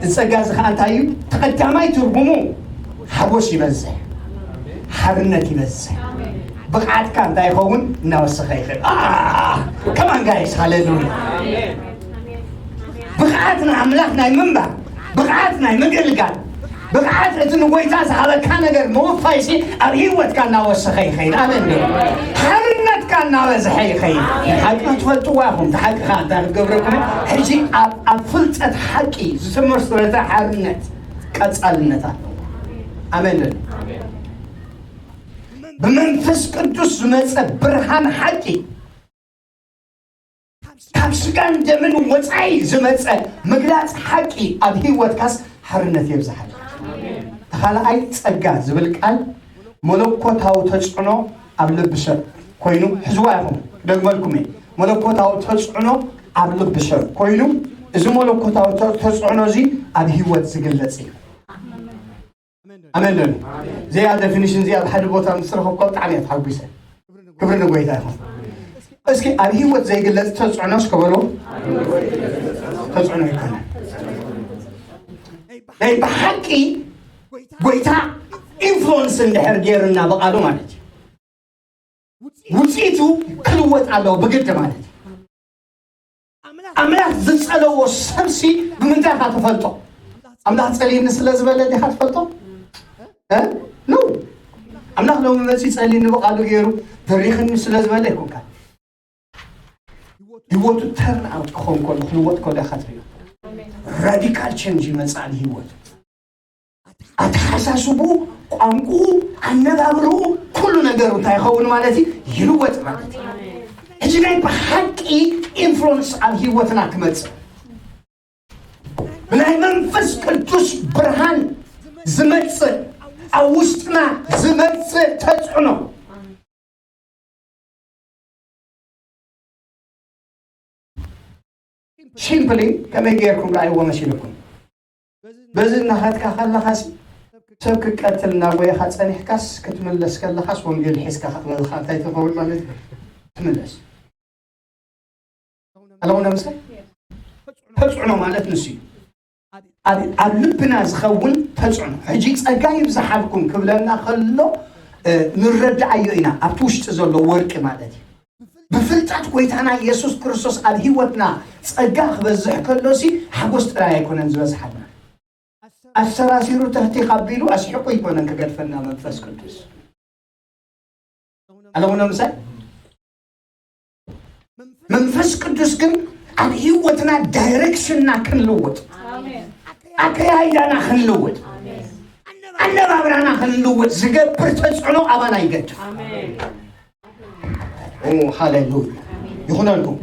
እዚ ጸጋ እዚ ኸዓ እንታይ እዩ? ተቐዳማይ ትርጉሙ ሓጎስ ይበዝሕ፣ ሓርነት ይበዝሕ፣ ብቕዓትካ እንታይ ይኸውን? እናወሰኸ ይኽእል። ከማን ጋይስ ሃሌሉያ። ብቕዓት ንኣምላኽ ናይ ምንባር፣ ብቕዓት ናይ ምግልጋል፣ ብቕዓት እቲ ንጎይታ ዝሃበካ ነገር ምውፋይሲ ኣብ ህይወትካ እናወሰኸ ይኸይድ። ኣሜን ዶ? ሓርነትካ እናበዝሐ ይኸይድ። ሓቂ ትፈልጥዋ ኢኹም። እቲ ሓቂ ኸዓ እንታይ ክትገብረኩም? ሕጂ ኣብ፣ ኣብ ፍልጠት ሓቂ ዝተመስረተ ሓርነት ቀጻልነት ኣለዎ። ኣሜን ዶ? ብመንፈስ ቅዱስ ዝመጸ ብርሃን ሓቂ ካብ ስጋን ደምን ወጻኢ ዝመጸ ምግላጽ ሓቂ ኣብ ህይወትካስ ሓርነት የብዝሓል። ተኻልኣይ ጸጋ ዝብል ቃል መለኮታዊ ተጽዕኖ ኣብ ልቢ ሰብ ኮይኑ፣ ሕዝዋ ኢኹም፣ ክደግመልኩም እየ። መለኮታዊ ተጽዕኖ ኣብ ልቢ ሰብ ኮይኑ፣ እዚ መለኮታዊ ተ-፣ ተጽዕኖ እዚ ኣብ ህይወት ዝግለጽ እዩ። ኣሜን ዶ? እዚኣ ደፊኒሽን እዚኣ ኣብ ሓደ ቦታ ምስ ረኸብኳ ብጣዕሚ እየ ተሓጒሰ። ክብሪ ንጎይታ ይኹን። እስኪ ኣብ ህይወት ዘይግለጽ ተጽዕኖ እስከ በሉ። ተጽዕኖ ይኮነ። ናይ ብሓቂ ጎይታ ኢንፍሉወንስ እንድሕር ገይሩና ብቓሉ ማለት እዩ። ውጽኢቱ ክልወጥ ኣለዎ ብግዲ ማለት እዩ። ኣምላኽ ዝጸለዎ ሰብሲ ብምንታይ ኢኻ ትፈልጦ? ኣምላኽ ጸሊኒ ስለ ዝበለ ዲኻ ትፈልጦ? እ? ኖ። ኣምላኽ ሎሚ መጺኡ ጸሊኒ ብቓሉ ገይሩ በሪኽኒ ስለ ዝበለ ኣይኮንካን። ህይወቱ ተርን ኣውት ክኸውን ከሎ፣ ክልወጥ ከሎ ኢኻ ትርእዮ። ራዲካል ቸንጅ ይመጽእ ኣብ ህይወቱ። ኣተሓሳስቡ፣ ቋንቋኡ፣ ኣነባብርኡ፣ ኩሉ ነገሩ እንታይ ይኸውን ማለት እዩ? ይልወጥ ማለት እዩ። ሕጂ ናይ ብሓቂ ኢንፍሉወንስ ኣብ ህይወትና ክመጽእ፣ ብናይ መንፈስ ቅዱስ ብርሃን ዝመጽእ፣ ኣብ ውሽጥና ዝመጽእ ተጽዕኖ። ሲምፕሊ ከመይ ጌርኩም ረኣይዎ መሲልኩም? በዚ እናኸድካ ከለኻሲ ሰብ ክቀትል እናጎየኻ ጸኒሕካስ ክትምለስ ከለኻስ ወንጌል ሒዝካ በዚ እንታይ ትኸውን ማለት እዩ? ትምለስ። ኣለኹም ነምስካ ተጽዕኖ ማለት ንሱ እዩ። ኣብ ልብና ዝኸውን ተጽዕኖ ሕጂ ጸጋ ይብዝሓልኩም ክብለና ከሎ ንረድኣዮ ኢና። ኣብቲ ውሽጢ ዘሎ ወርቂ ማለት እዩ። ብፍልጠት ጎይታና ኢየሱስ ክርስቶስ ኣብ ህይወትና ጸጋ ክበዝሕ ከሎሲ ሓጎስ ጥራይ ኣይኮነን ዝበዝሓልና። ኣሰራሲሩ ትሕቲ ካቢሉ ኣስሕቁ ኣይኮነን ክገድፈና መንፈስ ቅዱስ። ኣለኹም ምሳይ መንፈስ ቅዱስ ግን ኣብ ህይወትና ዳይሬክሽንና ክንልውጥ፣ ኣከያይዳና ክንልውጥ፣ ኣነባብራና ክንልውጥ ዝገብር ተጽዕኖ ኣባና ይገድፍ። ሃሌሉያ ይኹነልኩም፣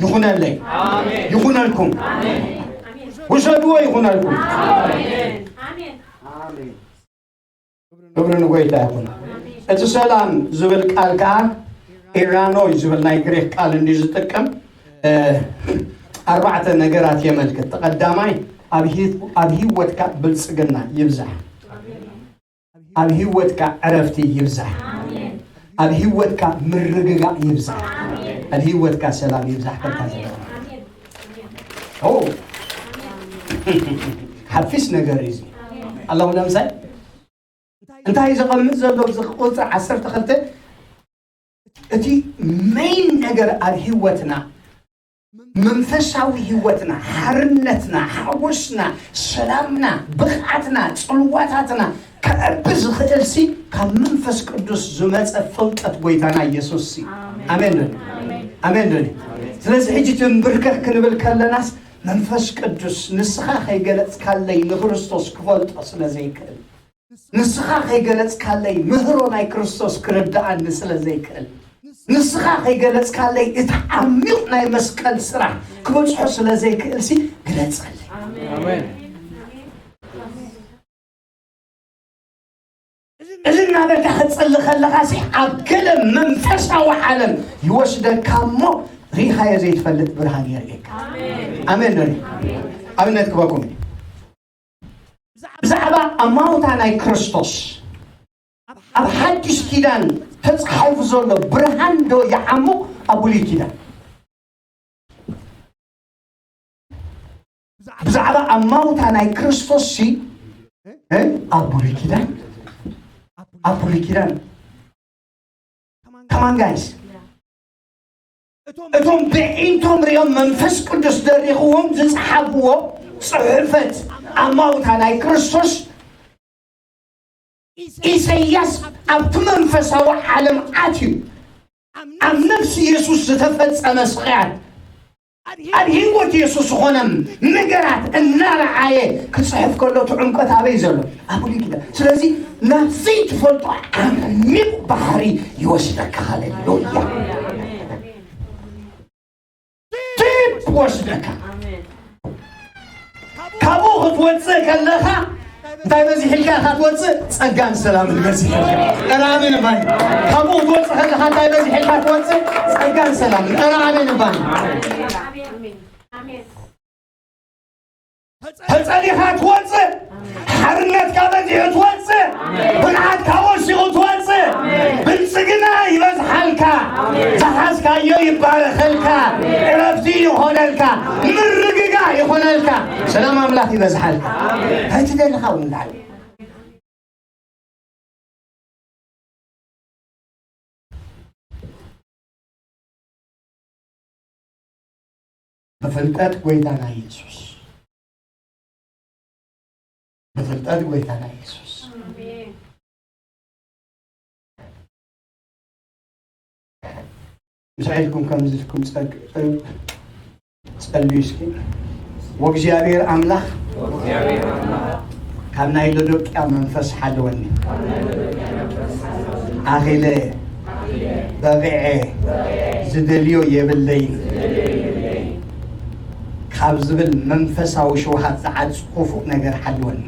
ይኹነለይ፣ ይኹነልኩም። ውሰድዎ ይኹነልኩም። ክብሪ ንጎይታ ይኹን። እቲ ሰላም ዝብል ቃል ከዓ ኢራኖ ዝብል ናይ ግሪክ ቃል እንዲ ዝጥቀም ኣርባዕተ ነገራት የመልክት። ቀዳማይ ኣብ ህይወትካ ብልጽግና ይብዛሕ፣ ኣብ ህይወትካ ዕረፍቲ ይብዛሕ፣ ኣብ ህይወትካ ምርግጋእ ይብዛሕ፣ ኣብ ህይወትካ ሰላም ይብዛሕ። ከታ ሓፊስ ነገር እዩ። ኣለኹ ለምሳይ እንታይ ዘቐምጥ ዘሎ ኣብዚ ቁፅሪ ዓሰርተ ክልተ እቲ ሜይን ነገር ኣብ ህይወትና መንፈሳዊ ህይወትና ሓርነትና ሓጎስና ሰላምና ብቕዓትና ፅልዋታትና ክዕቢ ዝኽእል ሲ ካብ መንፈስ ቅዱስ ዝመፀ ፍልጠት ጎይታና ኢየሱስ ሲ ኣሜን ዶ ኣሜን ዶ ስለዚ ሕጂ ትንብርከክ ክንብል ከለናስ መንፈስ ቅዱስ ንስኻ ከይገለፅካለይ ንክርስቶስ ክፈልጦ ስለ ዘይክእል ንስኻ ከይገለጽካለይ ምህሮ ናይ ክርስቶስ ክርድኣኒ ስለ ዘይክእል ንስኻ ከይገለጽካለይ እቲ ዓሚቕ ናይ መስቀል ስራሕ ክበጽሖ ስለ ዘይክእል ሲ ግለጸለይ እዚ እናበልካ ክጽሊ ከለኻ ሲ ኣብ ገለ መንፈሳዊ ዓለም ይወስደካ እሞ ርኢኻዮ ዘይትፈልጥ ብርሃን የርእየካ ኣሜን ዶ ኣብነት ክበኩም ብዛዕባ ኣማውታ ናይ ክርስቶስ ኣብ ሓድሽ ኪዳን ተጻሒፉ ዘሎ ብርሃን ዶ ይዓሙ ኣብ ብሉይ ኪዳን ብዛዕባ ኣማውታ ናይ ክርስቶስ ሲ ኣብ ብሉይ ኪዳን ኣብ ብሉይ ኪዳን ከማን ጋይስ እቶም ብዒንቶም ሪኦም መንፈስ ቅዱስ ደሪኽዎም ዝፀሓፍዎ ፅሑፈት ኣማውታ ናይ ክርስቶስ ኢሰያስ ኣብቲ መንፈሳዊ ዓለም ኣትዩ ኣብ ነፍሲ የሱስ ዝተፈፀመ ስቕያት ኣብ ህይወት የሱስ ዝኾነ ነገራት እናረዓየ ክፅሕፍ ከሎ እቲ ዕምቀት ኣበይ ዘሎ ኣብ ብሉይ ኪዳን ስለዚ ናብ ዘይትፈልጦ ዓሚቕ ባሕሪ ይወስደካ ሃሌሉያ ዲፕ ወስደካ ካብኡ ክትወፅእ ከለኻ እንታይ በዚሕልካ ኢኻ ትወፅእ ጸጋን ሰላምን በዚሕልካ ኧረ ኣሜን እባይ ካብኡ ክትወፅእ ከለኻ እንታይ በዚሕልካ ትወፅእ ጸጋን ሰላምን ኧረ ኣሜን እባይ ተጸሊኻ ትወፅእ ሓርነትካ በዚሑ ትወፅእ ብርሃንካ ወሲኹ ትወፅእ ብልፅግና ይበዝሓልካ ዝሓዝካዮ ይባረኸልካ ዕረፍቲ ይኾነልካ ምርግጋእ ይኾነልካ ሰላም ኣምላኽ ይበዝሓልካ እንታይ ትደልኻ እውን ዳሓል ብፍልጠት ጎይታና ኢየሱስ ብፍልጠት ጎይታና ኢየሱስ ምሳዒልኩም ከምዚ ኢልኩም ጸልዩ እስኪ ወእግዚኣብሔር ኣምላኽ ካብ ናይ ሎዶቅያ መንፈስ ሓለወኒ ኣኺለ በቒዐ ዝደልዮ የብለይን ካብ ዝብል መንፈሳዊ ሽውሃት ዝዓጽ ክፉእ ነገር ሓልወኒ።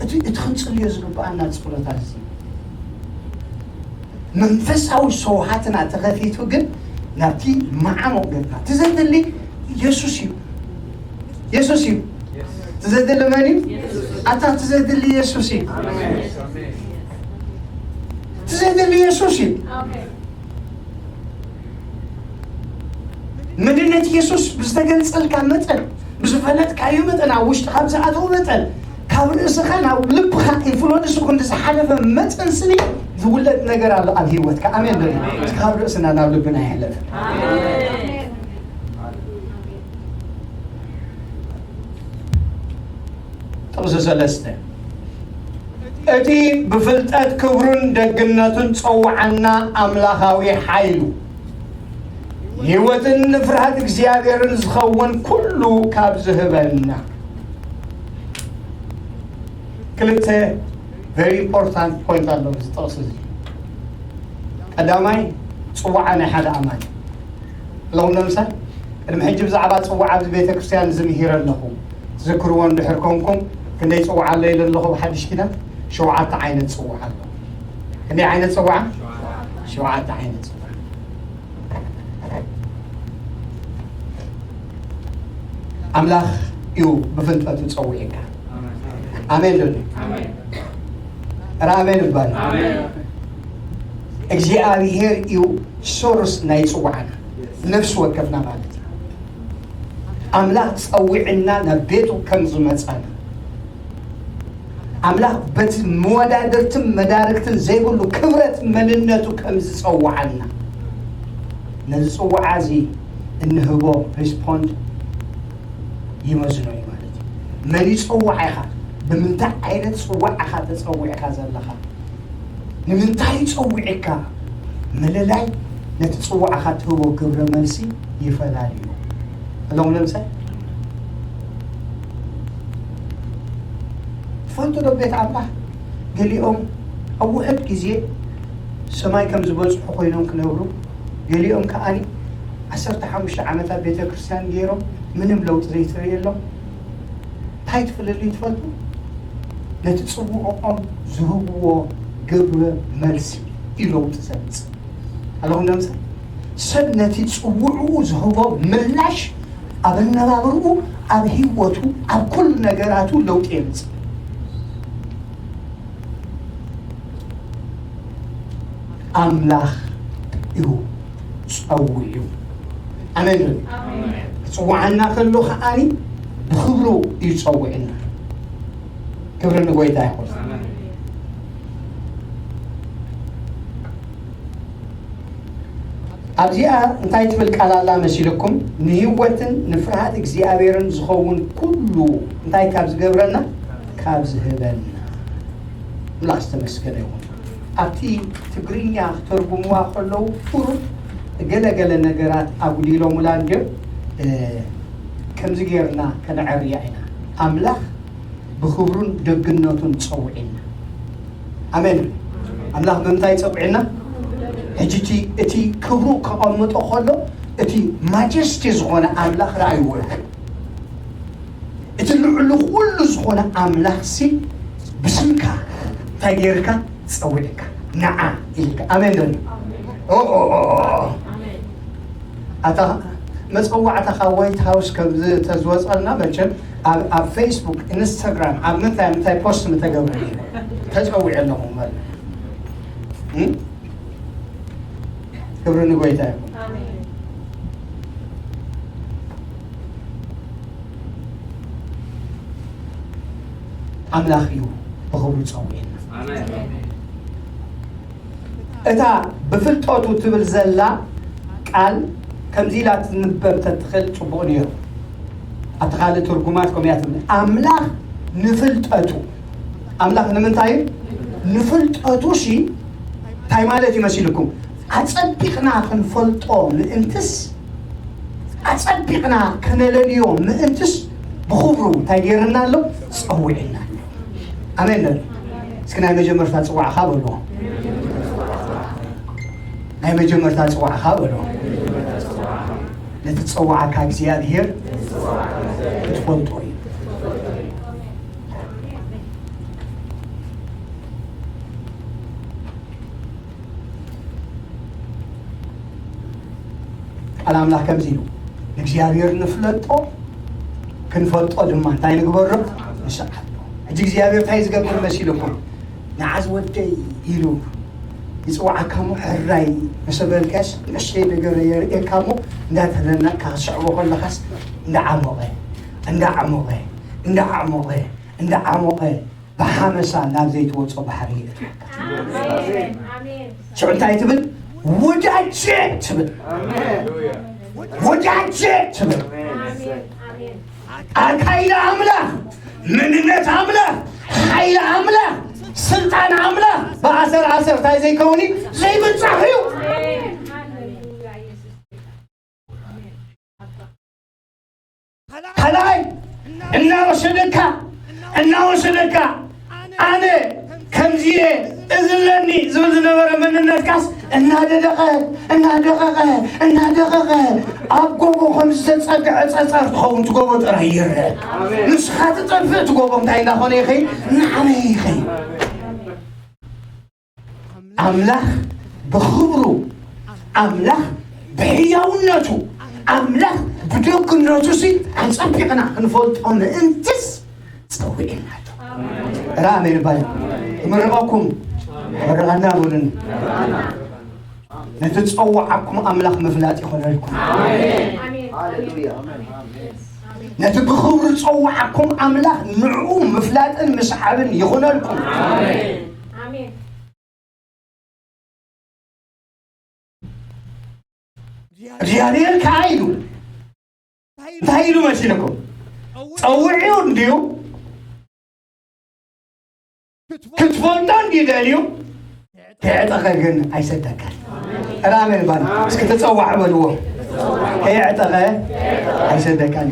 እቲ እቲ ክንጽልዮ ዝግብኣና ጸሎታት እዚ መንፈሳዊ ሸውሃትና ተኸፊቱ ግን ናብቲ መዓሙቕ ጌርካ። እቲ ዘድሊ የሱስ እዩ። የሱስ እዩ። እቲ ዘድሊ መን እዩ? ኣታ እቲ ዘድሊ የሱስ እዩ። እቲ ዘድሊ የሱስ እዩ። መንነት የሱስ ብዝተገልጸልካ መጠን፣ ብዝፈለጥካዮ መጠን፣ ኣብ ውሽጥኻ ብዝኣተወ መጠን፣ ካብ ርእስኻ ናብ ልብኻ ኢንፍሉወንስ ክንዲ ዝሓለፈ መጠን ስኒ ዝውለድ ነገር ኣሎ ኣብ ህይወትካ። ኣሜን በሉ። ካብ ርእስና ናብ ልብና ይሕለፍ። ጥቕሲ ሰለስተ፣ እቲ ብፍልጠት ክብሩን ደግነቱን ጸውዓና ኣምላኻዊ ሓይሉ፣ ህይወትን ንፍርሃት እግዚኣብሔርን ዝኸውን ኩሉ ካብ ዝህበና። ክልተ very important point ኣሎ እዚ ጥቕሲ እዚ። ቀዳማይ፣ ጽዋዓ ናይ ሓደ ኣማኒ። ኣለኹም ንምሳል፣ ቅድሚ ሕጂ ብዛዕባ ጽዋዓ ኣብዚ ቤተ ክርስቲያን እዚ ምሂረ ኣለኹ። ትዝክርዎ እንድሕር ኮንኩም፣ ክንደይ ጽዋዓ ኣሎ ኢለ ኣለኹ ብሓድሽ ኪዳን? ሸውዓተ ዓይነት ጽዋዓ ኣሎ። ክንደይ ዓይነት ጽዋዓ? ሸውዓተ ዓይነት ጽዋዓ። ኣምላኽ እዩ ብፍልጠቱ ጸዊዕካ። ኣሜን ዶ? ኣሜን። ኧረ ኣሜን እባል። ኣሜን። እግዚኣብሔር እዩ ሶርስ ናይ ጽዋዕና፣ ነፍሲ ወከፍና ማለት እዩ። ኣምላኽ ጸዊዕና ናብ ቤቱ ከም ዝመጻና፣ ኣምላኽ በቲ መወዳድርትን መዳርግትን ዘይብሉ ክብረት መንነቱ ከም ዝጸውዓና፣ ነዚ ጽዋዓ እዚ እንህቦ ሪስፖንድ ይመዝኖ እዩ ማለት እዩ። መን ይጸውዓኻ? ብምንታይ ዓይነት ጽዋዕ ኢኻ ተጸዊዕካ ዘለኻ? ንምንታይ ጸዊዕካ? ምልላይ ነቲ ጽዋዕኻ ትህቦ ግብረ መልሲ ይፈላለ እዩ። እሎም ለምሳሌ፣ ትፈልጡ ዶ ቤት ኣምላኽ ገሊኦም ኣብ ውሑድ ግዜ ሰማይ ከም ዝበጽሑ ኮይኖም ክነብሩ፣ ገሊኦም ከኣኒ ዓሰርተ ሓሙሽተ ዓመታት ቤተ ክርስቲያን ገይሮም ምንም ለውጢ ዘይትርእየሎም። እንታይ እቲ ፍልልይ ትፈልጡ? ነቲ ጽውዕኦም ዝህብዎ ግብረ መልሲ እዩ ለውጢ ዘምጽእ። ኣለኹም ዶ ምሳሌ? ሰብ ነቲ ጽውዕኡ ዝህቦ ምላሽ ኣብ ኣነባብርኡ፣ ኣብ ህይወቱ፣ ኣብ ኩሉ ነገራቱ ለውጢ የምጽእ። ኣምላኽ እዩ ጸዊዑ። ኣሜን። ኣሜን። ክጽውዓና ከሎ ከኣኒ ብኽብሩ እዩ ጸዊዕና። ክብሪ ንጎይታ ይኹን። ኣሜን። ኣብዚኣ እንታይ ትብል ቃል ኣላ መሲልኩም? ንህይወትን ንፍርሃት እግዚኣብሔርን ዝኸውን ኩሉ እንታይ ካብ ዝገብረና? ካብ ዝህበና። ኣምላኽ ዝተመስገነ ይኹን። ኣብቲ ትግርኛ ክተርጉምዋ ከለዉ ቁሩብ ገለ ገለ ነገራት ኣጉዲሎምላ እንድዮም። እ፣ ከምዚ ጌርና ከነዐርያ ኢና። ኣምላኽ ብኽብሩን ደግነቱን ጸውዒና። ኣሜን። ኣምላኽ ብምንታይ ጸውዒና? ሕጂ እቲ፣ እቲ ክብሩ ከቐምጦ ከሎ፣ እቲ ማጀስቲ ዝኾነ ኣምላኽ ረኣይዎ እዩ። እቲ ልዕሉ ኩሉ ዝኾነ ኣምላኽሲ ብስምካ እንታይ ጌርካ? ጸዊዕካ። ንዓ ኢልካ። ኣሜን ዶ? ኦ፣ ኦ፣ ኦ፣ ኦ። ኣታ መጸዋዕታ ካብ ዋይት ሃውስ ከም ዝተዝወጸልና መቸም ኣብ፣ ኣብ ፌስቡክ፣ ኢንስታግራም፣ ኣብ ምንታይ ምንታይ ፖስት ምተገብረ እዩ። ተጸዊዐ ኣለኹ ማለት። እም? ክብሪ ንጎይታ ይኹን። ኣምላኽ እዩ ብኽብሩ ጸዊዕና። እታ ብፍልጠቱ ትብል ዘላ ቃል ከምዚ ኢላ ትንበብ ተትኽእል ጽቡቕ ነይሩ። ኣብቲ ካልእ ትርጉማት ከምኡ እያ ትብል። ኣምላኽ ንፍልጠቱ፣ ኣምላኽ ንምንታይ እዩ? ንፍልጠቱ ሲ እንታይ ማለት እዩ መሲልኩም? ኣጸቢቕና ክንፈልጦ ምእንትስ፣ ኣጸቢቕና ከነለልዮ ምእንትስ ብኽብሩ እንታይ ገይርና ኣሎ? ጸዊዕና ኣሎ። ኣሜን በሉ። እስኪ ናይ መጀመርታ ጽዋዕኻ በልዎ። ናይ መጀመርታ ጽዋዕኻ በልዎ። ነቲ ዝጸዋዕካ እግዚኣብሔር ክትፈልጦ እዩ። ቃል ኣምላኽ ከምዚ ኢሉ፣ ንእግዚኣብሔር ንፍለጦ፣ ክንፈልጦ ድማ እንታይ ንግበሮ? ንስዓቦ። ሕጂ እግዚኣብሔር እንታይ ዝገብር መሲልኩም? ንዓዝ ወደይ ኢሉ ይጽውዓካ እሞ፣ ሕራይ ምስ በልካስ ንእሽተይ ነገር የርእየካ እሞ፣ እንዳተደነቕካ ክትስዕቦ ከለኻስ እንዳዓሞቐ፣ እንዳዓሞቐ፣ እንዳዓሞቐ፣ እንዳዓሞቐ፣ ብሓመሳ ናብ ዘይትወጾ ባሕሪ የእትወካ። ሽዑ እንታይ ትብል? ወዳጄ ትብል። ወዳጄ ትብል። ኣካይዳ ኣምላኽ፣ መንነት ኣምላኽ፣ ሓይሊ ኣምላኽ፣ ስልጣን ኣምላኽ ብኣሰር ኣሰር እንታይ ዘይከውን እዩ? ዘይብጻሕ እዩ። ካልኣይ እናወሰደካ፣ እናወሰደካ፣ ኣነ ከምዚ እየ፣ እዚ ኣለኒ ዝብል ዝነበረ መንነትካስ እናደደቐ፣ እናደቐቐ፣ እናደቐቐ፣ ኣብ ጎቦ ከም ዝተጸግዐ ጸጸር ትኸውን፣ እቲ ጎቦ ጥራይ ይረአ። ንስኻ ትጠፍእ፣ እቲ ጎቦ እንታይ እንዳኾነ ይኸይድ? እናዓበየ ይኸይድ። ኣምላኽ ብኽብሩ፣ ኣምላኽ ብሕያውነቱ፣ ኣምላኽ ብደግነቱ ሲ ኣጸቢቕና ክንፈልጦ ምእንትስ ጸዊዕና ኣሎ። ራ ኣሜን ባይ። ክምርቐኩም፣ መርቐና በሉኒ። ነቲ ዝጸውዓኩም ኣምላኽ ምፍላጥ ይኾነልኩም። ነቲ ብኽብሩ ዝጸውዓኩም ኣምላኽ ንዕኡ ምፍላጥን ምስዓብን ይኾነልኩም። እግዚኣብሔር ከኣ ኢሉ እንታይ ኢሉ መሲልኩም? ጸዊዑ እንድዩ ክትፈልጦ እንድዩ ደልዩ፣ ከየዕጠቐ ግን ኣይሰደካን። ራመን ባን እስኪ ተጸዋዕ በልዎ። ከየዕጠቐ ኣይሰደካን።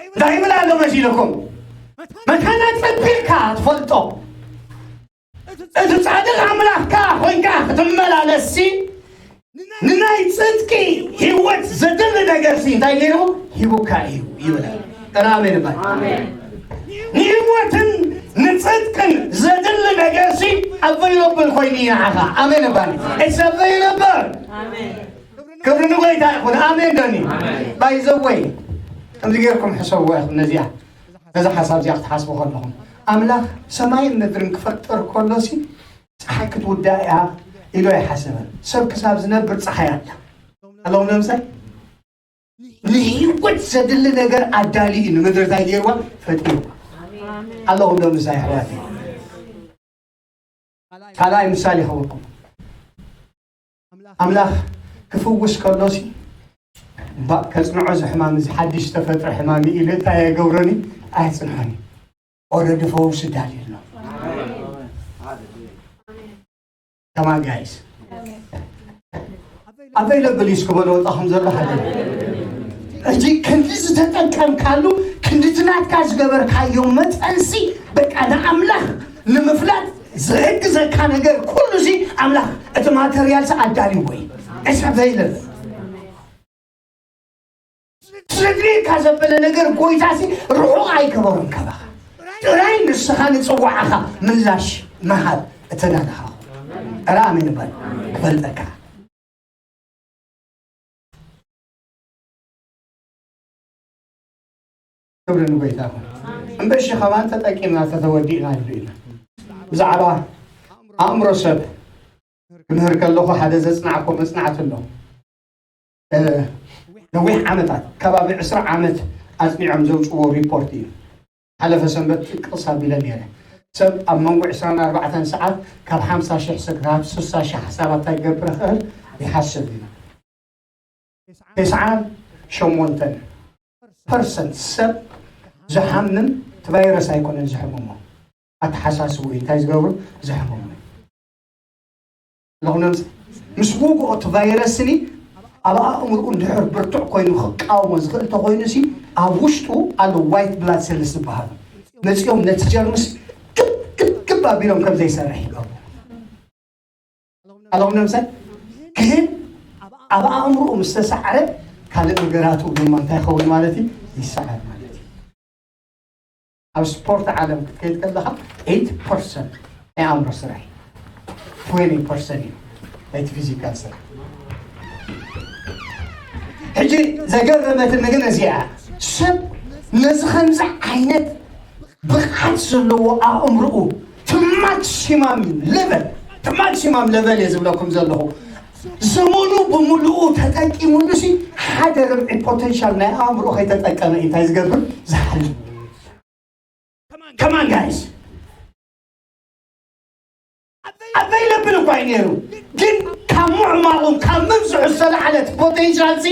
እንታይ ይብል ኣሎ መሲልኩም? መታን ኣጸቢቕካ ትፈልጦ፣ እቲ ጻድቕ ኣምላኽካ ኮይንካ ክትመላለስሲ፣ ንናይ ጽድቂ ህይወት ዘድሊ ነገርሲ እንታይ ገይሩ ሂቡካ እዩ ይብል። ጥራ ኣሜን ባል። ንህይወትን ንጽድቅን ዘድሊ ነገርሲ available ኮይኑ እዩ ንዓኻ። ኣሜን ባል። It's available። ክብሪ ንጎይታ ይኹን። ኣሜን ዶኒ። By the way፣ ከምዚ ገይርኩም ሕሰብዋ ኢኹም ነዚኣ። ነዛ ሓሳብ እዚኣ ክትሓስቡ ከለኹም፣ ኣምላኽ ሰማይን ምድርን ክፈጥር ከሎሲ፣ ጸሓይ ክትውዳእ እያ ኢሉ ኣይሓሰበን። ሰብ ክሳብ ዝነብር ጸሓይ ኣላ። ኣለኹም ዶ ምሳይ? ንህይወት ዘድሊ ነገር ኣዳልዩ እዩ ንምድሪ እንታይ ገይርዋ? ፈጢርዋ። ኣለኹም ዶ ምሳይ ኣሕዋተይ? ካልኣይ ምሳሌ ይኸውልኩም። ኣምላኽ ክፍውስ ከሎሲ፣ እምባእ ከጽንዖ እዚ ሕማም እዚ ሓድሽ ዝተፈጥረ ሕማም እዩ ኢለ እንታይ የገብሮኒ? ኣየጽንዖኒ። ኦረዲ ፈውሲ ዳልዩ ኣሎ። ከማን ጋይስ፣ available እዩ እስኪ በሎ ወጣኹም ዘሎ ሓደ። ሕጂ ክንዲ ዝተጠቀምካሉ፣ ክንዲ እቲ ናትካ ዝገበርካዮ መጠንሲ፣ በቃ ንኣምላኽ ንምፍላጥ ዝሕግዘካ ነገር ኩሉ ሲ ኣምላኽ እቲ ማተርያል ሲ ኣዳልዎ እዩ። It's available። ስድሪካ ዘበለ ነገር ጎይታ ሲ ርሑቕ ኣይገበሮን ካባኻ። ጥራይ ንስኻ ንጽዋዕኻ ምላሽ ምሃብ እተዳለኻ። ኧረ ኣሜን በል። ክፈልጠካ። ክብሪ ንጎይታ ይኹን። እምበሺ ከማን ተጠቂምና ተተወዲእና ይብሉ ኢና። ብዛዕባ ኣእምሮ ሰብ ክምህር ከለኹ ሓደ ዘጽናዕኮ መጽናዕቲ ኣሎ። እ፣ ነዊሕ ዓመታት፣ ከባቢ ዕስራ ዓመት ኣጽኒዖም ዘውጽዎ ሪፖርት እዩ። ሓለፈ ሰንበት ጥቅስ ኣቢለ ነይረ። ሰብ ኣብ መንጎ ዕስራን ኣርባዕተን ሰዓት ካብ ሓምሳ ሽሕ ስጋብ ስሳ ሽሕ ሓሳባት እንታይ ክገብር ይኽእል ይሓስብ እዩ። ተስዓን ሸሞንተን ፐርሰንት ሰብ ዝሓምም እቲ ቫይረስ ኣይኮነን ዝሕምሞ፣ ኣተሓሳስቡ እዩ እንታይ ዝገብሩ ዝሕምሙ። ኣለኹም ምስ ውግኦ እቲ ቫይረስኒ ኣብ ኣእምርኡ እንድሕር ብርቱዕ ኮይኑ ክቃወሞ ዝኽእል እንተኮይኑ ሲ ኣብ ውሽጡ ኣሎ ዋይት ብላድ ሴልስ ዝበሃሉ መፂኦም ነቲ ጀርምስ ክብ ክብ ክብ ኣቢሎም ከም ዘይሰርሕ ይገብሩ። ኣለኹም ነምሳይ ግን ኣብ ኣእምርኡ ምስ ተሳዕረ ካልእ ነገራቱ ድማ እንታይ ይኸውን ማለት እዩ? ይሰዓር ማለት እዩ። ኣብ ስፖርት ዓለም ክትከይድ ከለኻ ኤይት ፐርሰንት ናይ ኣእምሮ ስራሕ እዩ። ትዌንቲ ፐርሰንት እዩ ናይቲ ፊዚካል ስራሕ። ሕጂ ዘገረመትኒ ግን እዚኣ፣ ሰብ ነዚ ከምዚ ዓይነት ብቕዓት ዘለዎ ኣእምርኡ፣ to maximum level፣ to maximum level እየ ዝብለኩም ዘለኹ። ዘመኑ ብምልኡ ተጠቂሙሉ ሲ ሓደ ርብዒ ፖቴንሻል ናይ ኣእምሮ ከይተጠቀመ እዩ እንታይ ዝገብር? ዝሓልፍ። Come on, guys. ኣበይ ለብል እኳ እዩ ነይሩ፣ ግን ካብ ምዕማቑ ካብ ምብዝሑ ዝተላዕለት ፖቴንሻል ሲ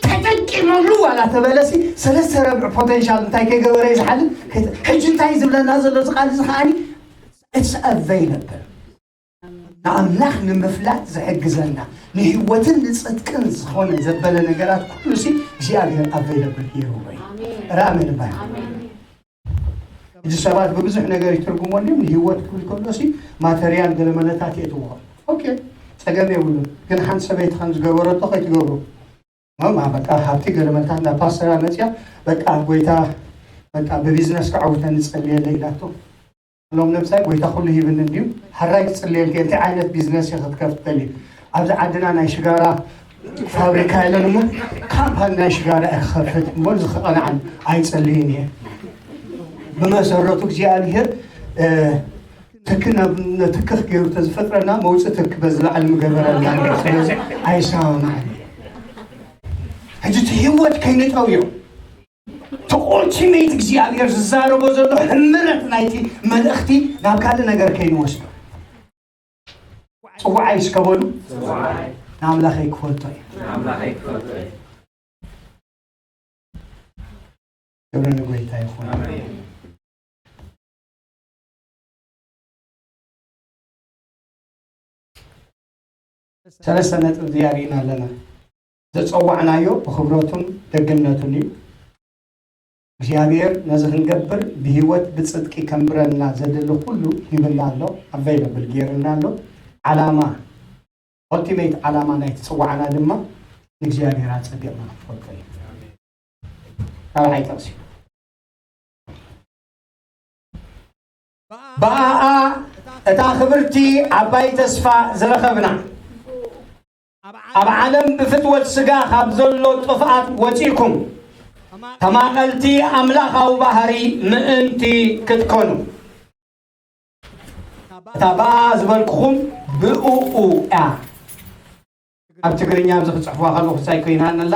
ተጠቂመሉ ዋላ ተበለሲ ሰለስተ ረብዒ ፖቴንሻል እንታይ ከይገበረ እዩ ዝሓልፍ? ሕጂ እንታይ ዝብለና ዘሎ እዚ ቃል እዚ ከዓኒ it's available። ንኣምላኽ ንምፍላጥ ዝሕግዘና ንህይወትን ንጽድቅን ዝኾነ ዘበለ ነገራት ኩሉ ሲ እግዚኣብሔር ኣቬለብል ገይርዎ እዩ። ራእመን ባይ እዚ ሰባት ብብዙሕ ነገር ይትርጉሞ እንዲም ንህይወት ክብል ከሎ ሲ ማተርያል ገለ መለታት የእትዎ። ኦኬ፣ ጸገም የብሉን። ግን ሓንቲ ሰበይቲ ከም ዝገበረቶ ከይትገብሩ። ማማ በቃ ሃብቲ ገለ መለታት ናብ ፓስተራ መጽያ በቃ ጎይታ በቃ ብቢዝነስ ከዓውተኒ ጸልየለ ኢላቶ። ሎም ነብሳይ ጎይታ ኩሉ ሂብኒ እንዲዩ ሓራይ ክጽልየልኪ እንታይ ዓይነት ቢዝነስ እየ ክትከፍት ደሊ? ኣብዚ ዓድና ናይ ሽጋራ ፋብሪካ የለን እሞ ካምፓኒ ናይ ሽጋራ እየ ክኸፍት እሞ ዝኸቐንዓን ኣይጸልይን እየ። ብመሰረቱ እግዚኣብሔር እ፣ ትኪ ናብ ትኪ ገይሩ ተዝፈጥረና መውፅእ ትኪ በዚ ላዕሊ ምገበረልና። ስለዚ ኣይሰማማዕን። ሕጂ እቲ ህይወት ከይንጠውዮ እቲ ኦልቲሜት እግዚኣብሔር ዝዛረቦ ዘሎ ሕምረት ናይቲ መልእኽቲ ናብ ካልእ ነገር ከይንወስዶ ጽዋዓይ እስከ በሉ ንኣምላኸይ ክፈልጦ እዩ። ክብሪ ንጎይታ ይኹን። ሰለስተ ነጥቢ እዚ ኣርእና ኣለና። ዘጸዋዕናዮ ብኽብረቱን ደግነቱን እዩ። እግዚኣብሔር ነዚ ክንገብር ብህይወት ብጽድቂ ከንብረና ዘድሊ ኩሉ ሂብና ኣሎ፣ ኣቬይለብል ገይርና ኣሎ። ዓላማ፣ ኦልቲሜት ዓላማ ናይቲ ጽዋዕና ድማ ንእግዚኣብሔር ኣጸቢቕና ክንፈልጦ እዩ። ካልኣይ ጥቕሲ። ብኣኣ እታ ክብርቲ ዓባይ ተስፋ ዝረኸብና፣ ኣብ ዓለም ብፍትወት ስጋ ካብ ዘሎ ጥፍኣት ወጺእኩም፣ ተማቐልቲ ኣምላኻዊ ባህሪ ምእንቲ ክትኮኑ። እታ ብኣኣ ዝበልኩኹም ብእኡ እያ። ኣብ ትግርኛ ኣብዚ ክጽሕፍዋ ከለኹ ሳይ ኮይና ነላ፣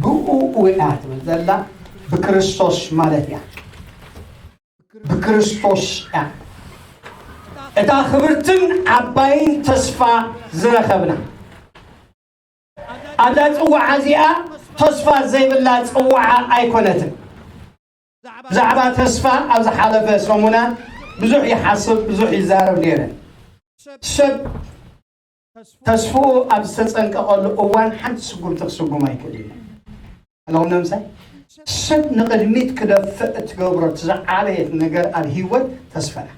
ብእኡ እያ ትብል ዘላ፣ ብክርስቶስ ማለት እያ። ብክርስቶስ እያ። እታ ክብርትን ዓባይን ተስፋ ዝረኸብና። ኣብዛ ጽዋዓ እዚኣ ተስፋ ዘይብላ ጽዋዓ ኣይኮነትን። ብዛዕባ ተስፋ ኣብ ዝሓለፈ ሰሙናት ብዙሕ ይሓስብ፣ ብዙሕ ይዛረብ ነይረ። ሰብ ተስፍኡ ኣብ ዝተጸንቀቐሉ እዋን ሓንቲ ስጉምቲ ክስጉም ኣይክእልን እዩ። ኣለኹም ነምሳይ ሰብ ንቕድሚት ክደፍእ እትገብሮ እቲ ዝዓበየት ነገር ኣብ ህይወት ተስፋ እያ።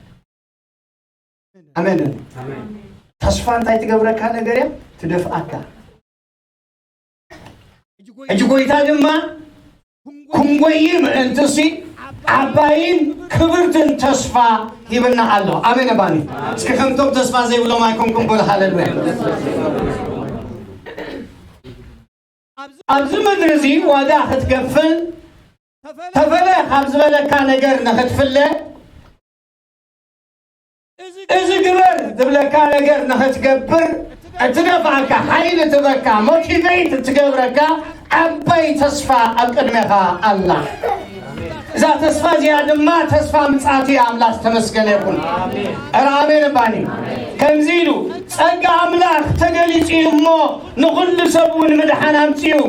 ኣሜን። ኣሜን። ተስፋ እንታይ ትገብረካ ነገር እያ? ትደፍኣካ። ሕጂ ጎይታ ድማ ክንጎይ ምእንትሲ ዓባይን ክብርትን ተስፋ ሂብና ኣሎ። ኣሜን። ኣባኒ እስኪ ከምቶም ተስፋ ዘይብሎም ኣይኮንኩም በሉ። ሃሌሉያ። ኣብዚ ምድሪ እዚ ዋጋ ክትከፍል ተፈለ ካብ ዝበለካ ነገር ንኽትፍለ፣ እዚ ግበር ዝብለካ ነገር ንኽትገብር እትደፍኣካ፣ ሓይሊ ትበካ፣ ሞቲቬት እትገብረካ ዓባይ ተስፋ ኣብ ቅድሜኻ ኣላ። እዛ ተስፋ እዚኣ ድማ ተስፋ ምጽኣት እያ። ኣምላኽ ዝተመስገነ ይኹን። ኧረ ኣሜን እባኒ። ከምዚ ኢሉ፣ ጸጋ ኣምላኽ ተገሊጹ እዩ እሞ ንኹሉ ሰብ እውን ምድሓን ኣምጺኡ።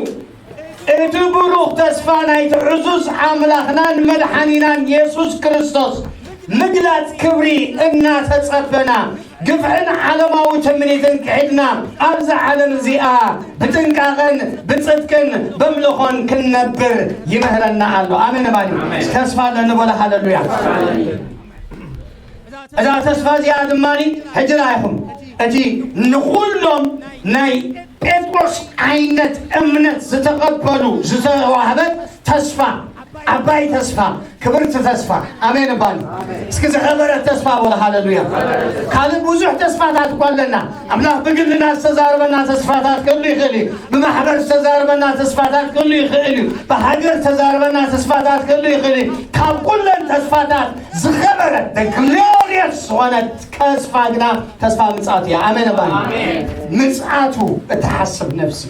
እቲ ብሩኽ ተስፋ ናይቲ ዕዙዝ ኣምላኽናን መድሓኒናን የሱስ ክርስቶስ ምግላጽ ክብሪ እናተጸበና፣ ግፍዕን ዓለማዊ ትምኒትን ክሒድና፣ ኣብዛ ዓለም እዚኣ ብጥንቃቐን ብጽድቅን በምልኾን ክንነብር ይምህረና ኣሎ። ኣሜን እባኒ። ተስፋ ኣለኒ በሉ። ሃሌሉያ። እዛ ተስፋ እዚኣ ድማ ሕጂ ርኣይኹም፣ እቲ ንኹሎም ናይ ጴጥሮስ ዓይነት እምነት ዝተቐበሉ ዝተዋህበት ተስፋ፣ ዓባይ ተስፋ፣ ክብርቲ ተስፋ። ኣሜን እባኒ። እስኪ ዝኸበረት ተስፋ በሉ። ሃሌሉያ። ካልእ ብዙሕ ተስፋታት እኳ ኣለና። ኣምላኽ ብግልና ዝተዛረበና ተስፋታት ክህሉ ይኽእል እዩ። ብማሕበር ዝተዛረበና ተስፋታት ክህሉ ይኽእል እዩ። ብሃገር ዝተዛረበና ተስፋታት ክህሉ ይኽእል እዩ። ካብ ኩለን ተስፋታት ዝኸበረት፣ ግሎሪየስ ዝኾነት ተስፋ ግና ተስፋ ምጽኣት እያ። ኣሜን እባኒ። ምጽኣቱ እትሓስብ ነፍሲ።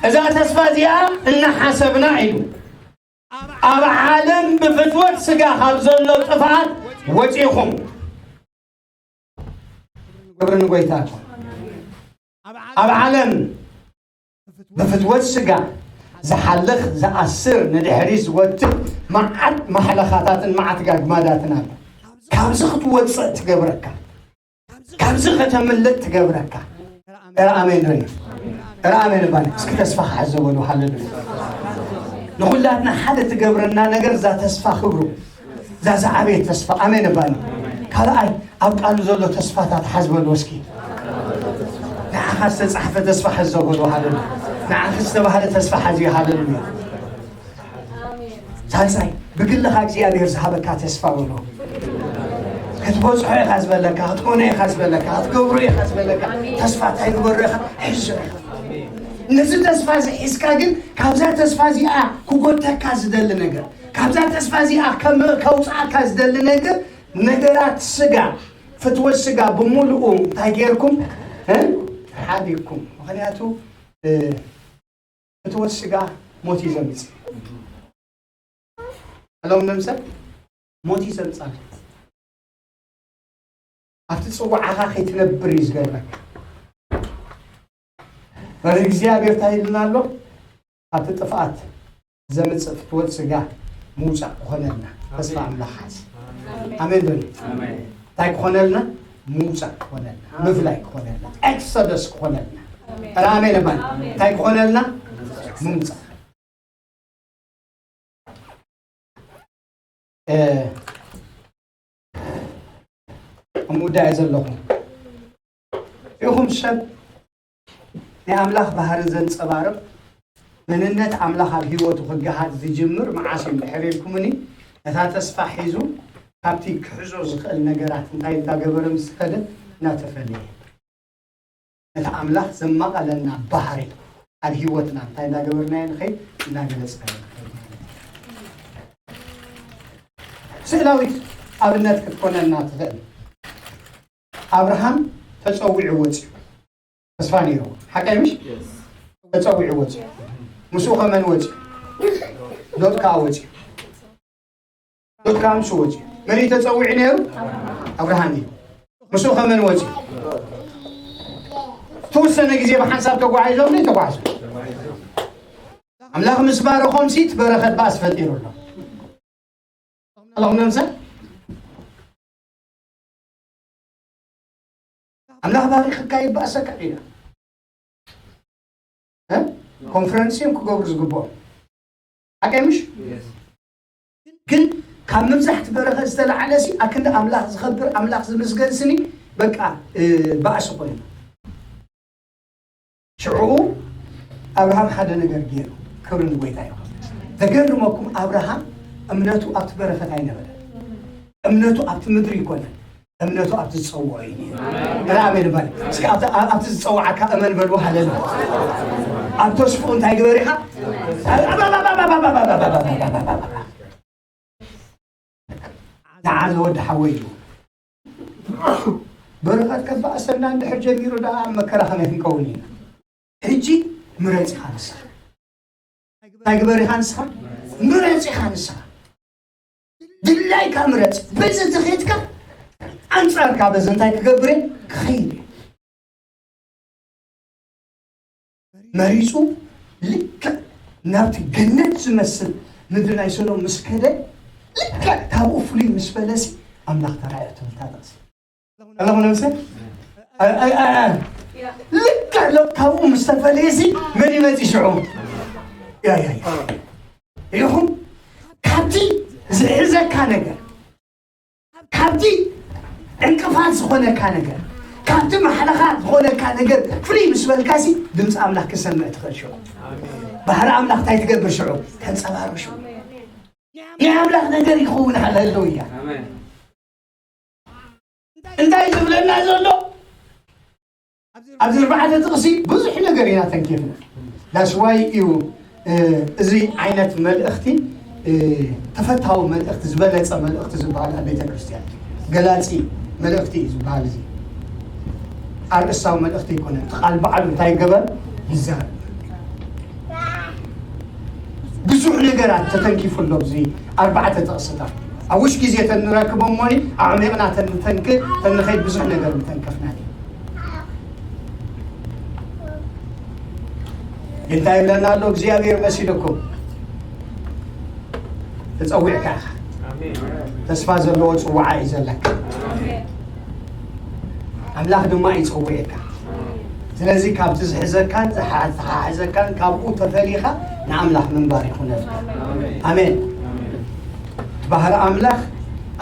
እዛ ተስፋ እዚኣ እናሓሰብና እዩ። ኣብ ዓለም ብፍትወት ስጋ ካብ ዘሎ ጥፍኣት ወፂኹም። ክብሪ ንጎይታ። ኣብ ዓለም ብፍትወት ስጋ ዝሓልኽ፣ ዝኣስር፣ ንድሕሪት ዝጎትት መዓት ማሕለኻታትን መዓት ጋግማዳትን ኣሎ። ካብዚ ክትወፅእ ትገብረካ፣ ካብዚ ከተምልጥ ትገብረካ። እረ ኣሜን ርእ። እረ ኣሜን እባኒ። እስኪ ተስፋ ክሕዘ በሉ። ሃሌሉያ። ንኹላትና ሓደ ትገብረና ነገር እዛ ተስፋ ክብሩ፣ እዛ ዝዓበየ ተስፋ። ኣሜን እባኒ። ካልኣይ ኣብ ቃሉ ዘሎ ተስፋታት ሓዝ በሉ እስኪ። ንዓኻ ዝተጻሕፈ ተስፋ ሕዞ በሉ። ሃሌሉያ። ንዓኺ ዝተባህለ ተስፋ ሓዚ። ሃሌሉያ። ሳልሳይ ብግልኻ እግዚኣብሔር ዝሃበካ ተስፋ በሎ። ክትበጽሖ ኢኻ ዝበለካ፣ ክትኮኖ ኢኻ ዝበለካ፣ ክትገብሮ ኢኻ ዝበለካ ተስፋ እንታይ ግበሮ ኢኻ? ሕዞ ኢኻ። ነዚ ተስፋ እዚ ሒዝካ ግን ካብዛ ተስፋ እዚኣ ክጎተካ ዝደሊ ነገር፣ ካብዛ ተስፋ እዚኣ ከም-፣ ከውፅኣካ ዝደሊ ነገር፣ ነገራት ስጋ፣ ፍትወት ስጋ ብምሉኡ እንታይ ጌርኩም? እ? ሓዲግኩም። ምኽንያቱ፣ እ፣ ፍትወት ስጋ ሞት እዩ ዘምጽእ። እሎም ነምሰ ሞት እዩ ዘምጻል። ኣብቲ ጽዋዓኻ ከይትነብር እዩ ዝገብረካ። በዚ እግዚኣብሔር እንታይ ኢልና ኣሎ? ኣብቲ ጥፍኣት ዘምጽእ ፍትወት ስጋ ምውጻእ ክኾነልና ተስፋ ኣምላኽ ሓዝ። ኣሜን በሉ። እንታይ ክኾነልና? ምውጻእ ክኾነልና፣ ምፍላይ ክኾነልና፣ ኤክሶደስ ክኾነልና። ኧረ ኣሜን እባል። እንታይ ክኾነልና? ምውጻእ። እ፣ ኣብ ምውዳእ ዘለኹም ኢኹም ሰብ ናይ ኣምላኽ ባህሪ ዘንጸባርቕ መንነት ኣምላኽ ኣብ ህይወቱ ክገሃድ ዝጅምር መዓስ እዩ እንድሕር ኢልኩምኒ፣ ነታ ተስፋ ሒዙ ካብቲ ክሕዞ ዝኽእል ነገራት እንታይ እንዳገበረ ምስ ከደ እናተፈለየ። ነቲ ኣምላኽ ዘማቐለና ባህሪ ኣብ ህይወትና እንታይ እንዳገበርናዮ ንኸይድ እናገለጽናዮ ንኸይድ ማለት እዩ። ስእላዊት ኣብነት ክትኮነልና ትኽእል። ኣብርሃም ተጸዊዑ ወጺኡ። ተስፋ ነይሩ። ሓቀይ ምሽ? ተጸዊዑ ወጺኡ። ምስኡ ከመን ወጺኡ? ሎጥ ከኣ ወጺኡ። ሎጥ ከኣ ምስኡ ወጺኡ። መን እዩ ተጸዊዑ ነይሩ? ኣብርሃም እዩ። ምስኡ ከመን ወጺኡ? ተወሰነ ግዜ ብሓንሳብ ተጓዒዞም ዶ ተጓዕዞ? ኣምላኽ ምስ ባረኾም ሲ እቲ በረኸት ባእሲ ፈጢሩ ኣሎ። ኣለኹም ነምሰ? ኣምላኽ ባሪኽካ ይባእሰካ ኢና። እ? ኮንፈረንስ እዮም ክገብሩ ዝግብኦም። ሓቀይ ምሽ? ግን ካብ ምብዛሕቲ በረኸት ዝተላዕለ ሲ ኣክንዲ ኣምላኽ ዝኸብር ኣምላኽ ዝምስገን ስኒ በቃ፣ እ፣ ባእሲ ኮይኑ። ሽዑ ኣብርሃም ሓደ ነገር ገይሩ። ክብሪ ንጎይታ ይኹን። ዘገርመኩም ኣብርሃም እምነቱ ኣብቲ በረኸት ኣይነበረ። እምነቱ ኣብቲ ምድሪ ይኮነ። እምነቱ ኣብቲ ዝጸውዖ እዩ ነይሩ። ኧረ ኣሜን በል። እስኪ ኣብቲ፣ ኣብቲ ዝጸውዓካ እመን በሉ። ሃሌሉያ። ኣብ ተስፍኡ እንታይ ግበር ኢኻ? ንዓ ዝወዲ ሓወይ እዩ። በረኸት ከባእሰና እንድሕር ጀሚሩ ደኣ ኣብ መከራ ከመይ ክንከውን ኢና? ሕጂ ምረጽ ኢኻ ንስኻ። እንታይ ግበር ኢኻ ንስኻ? ምረጽ ኢኻ ንስኻ። ድላይካ ምረጽ። በዚ ትኺድካ ኣንጻርካ በዚ እንታይ ክገብር እየ? ክኸይድ እየ። መሪጹ ልክዕ ናብቲ ገነት ዝመስል ምድሪ ናይ ሰዶም ምስ ከደ፣ ልክዕ ካብኡ ፍሉይ ምስ በለሲ ኣምላኽ ተራእዮ ትብል እታ ጥቕሲ። ኣለኹ ነብሰ? ኣይ፣ ኣይ፣ ኣይ፣ ኣይ። ልክዕ ሎ ካብኡ ምስ ተፈለየሲ መን ይመጽእ ሽዑ? ያ፣ ያ፣ ያ። ኢኹም ካብቲ ዝሕዘካ ነገር፣ ካብቲ ዕንቅፋት ዝኾነካ ነገር፣ ኣብቲ ማሕላኻ ዝኾነካ ነገር ፍልይ ምስ በልካሲ ድምፂ ኣምላኽ ክሰምዕ ትኽእል። ሽዑ ባህሪ ኣምላኽ እንታይ ትገብር? ሽዑ ተንፀባርቕ። ሽዑ ናይ ኣምላኽ ነገር ይኸውን። ሃሌሉያ። እንታይ ዝብለና ዘሎ? ኣብዚ ኣርባዕተ ጥቕሲ ብዙሕ ነገር ኢና ተንኪፍና። ዳስዋይ እዩ እዚ ዓይነት መልእኽቲ ተፈታዊ መልእኽቲ፣ ዝበለፀ መልእኽቲ ዝበሃል ኣብ ቤተ ክርስቲያን ገላፂ መልእኽቲ እዩ ዝበሃል። እዚ ኣርእስታዊ መልእኽቲ ኣይኮነን። እቲ ቃል ባዕሉ እንታይ ገበር ይዛረብ። ብዙሕ ነገራት ተተንኪፉ ኣሎ። ኣብዚ ኣርባዕተ ጥቕስታት ኣብ ውሽ ግዜ ተንረክቦም እሞ ኣዕሚቕና ተንተንክ ተንኸይድ ብዙሕ ነገር ምተንከፍና። እንታይ ይብለና ኣሎ እግዚኣብሔር መሲልኩም? ተጸዊዕካ ኢኻ። ተስፋ ዘለዎ ጽዋዓ እዩ ዘለካ። ኣምላኽ ድማ እዩ ጸዊዕካ። ስለዚ ካብቲ ዝሕዘካን ዝሓ- ዝሓሕዘካን ካብኡ ተፈሊኻ ንኣምላኽ ምንባር ይኹነልካ። ኣሜን። እቲ ባህሪ ኣምላኽ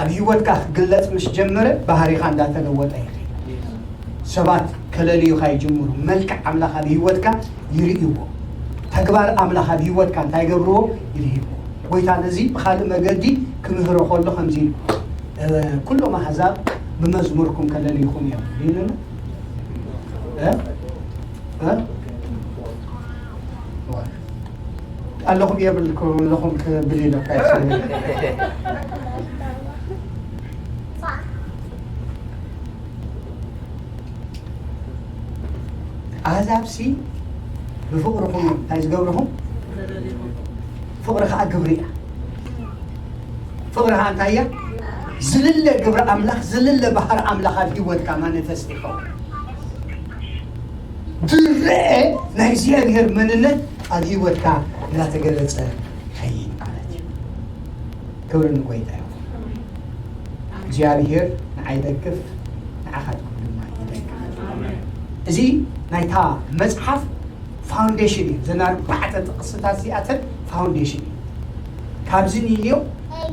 ኣብ ህይወትካ ክግለጽ ምስ ጀመረ ባህሪኻ እንዳተለወጠ ይኸይድ። ሰባት ከለልዩኻ ይጅምሩ። መልክዕ ኣምላኽ ኣብ ህይወትካ ይርእይዎ። ተግባር ኣምላኽ ኣብ ህይወትካ እንታይ ገብርዎ? ይርእይዎ። ጎይታ ነዚ ብኻልእ መገዲ ክምህሮ ከሎ ከምዚ ኢሉ፣ እ፣ "ኩሎም ኣሕዛብ ብመዝሙርኩም ከለልይኹም እዮም" ኢሉና። እ? እ? ኣለኹም የብልኩም፣ ኣለኹም ክብል ኢለካ እዩ። ኣሕዛብሲ ብፍቕርኹም እዮም እንታይ ዝገብርኹም? ፍቕሪ ኸዓ ግብሪ እያ። ፍቕሪ ኸዓ እንታይ እያ? ዝልለ ግብሪ ኣምላኽ፣ ዝልለ ባህሪ ኣምላኽ ኣብ ህይወትካ ማኒፌስት ይኸውን። ዝረአ ናይ እግዚኣብሔር መንነት ኣብ ህይወትካ እናተገለጸ ይኸይድ ማለት እዩ። ክብሪ ንጎይታ ይኹን። እግዚኣብሔር ንዓይ ይደግፍ፣ ንዓኻትኩም ድማ ይደግፍ። እዚ ናይታ መጽሓፍ ፋውንዴሽን እዩ። እዘን ኣርባዕተ ጥቕስታት እዚኣተን ፋውንዴሽን እዩ። ካብዚ ንዮ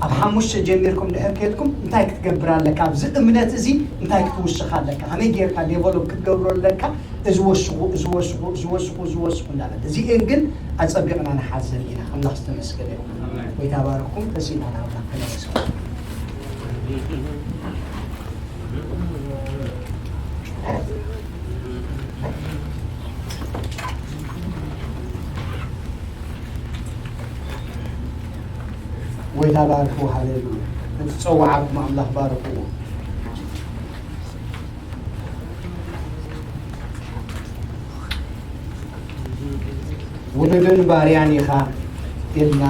ኣብ ሓሙሽተ ጀሚርኩም ድሕር ከድኩም እንታይ ክትገብር ኣለካ? ኣብዚ እምነት እዚ እንታይ ክትውስኽ ኣለካ? ከመይ ጌርካ ዴቨሎፕ ክትገብሮ ኣለካ? እዚ ወስኹ፣ እዚ ወስኹ፣ እዚ ወስኹ፣ እዚ ወስኹ እንዳበለ። እዚኤን ግን ኣጸቢቕና ንሓዘን ኢና። ኣምላኽ ዝተመስገነ ይኹን። ኣሜን። ጎይታ ባርኽኩም። ተሲእና ንኣምላኽ ከነመስግን። ጎይታ ባርኹ። ሃሌሉያ። ነቲ ጸዋዓኩም ኣምላኽ ባርኽዎ። ውሉድን ባርያን ኢኻ ኢልና፣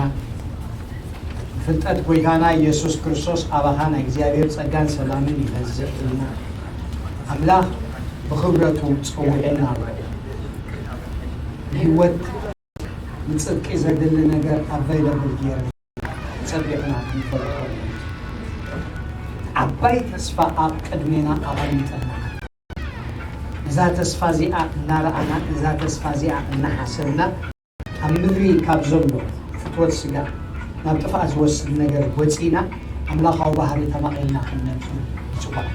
ፍልጠት ጎይታና ኢየሱስ ክርስቶስ ኣባኻ ናይ እግዚኣብሔር ጸጋን ሰላምን ይበዝሕ ኢልና፣ ኣምላኽ ብኽብረቱ ጸዊዕና ኣሎ። ንህይወት ንጽድቂ ዘድሊ ነገር ኣቫይለብል ጌርና ጸቢቕና ክንፈልጦ፣ ዓባይ ተስፋ ኣብ ቅድሜና ኣቐሚጠና፣ ነዛ ተስፋ እዚኣ እናረኣና፣ ነዛ ተስፋ እዚኣ እናሓሰብና፣ ኣብ ምድሪ ካብ ዘሎ ፍትወት ስጋ ናብ ጥፍኣት ዝወስድ ነገር ወጺእና፣ ኣምላኻዊ ባህሪ ተማቒልና ክንነብር ይጽዋዕ።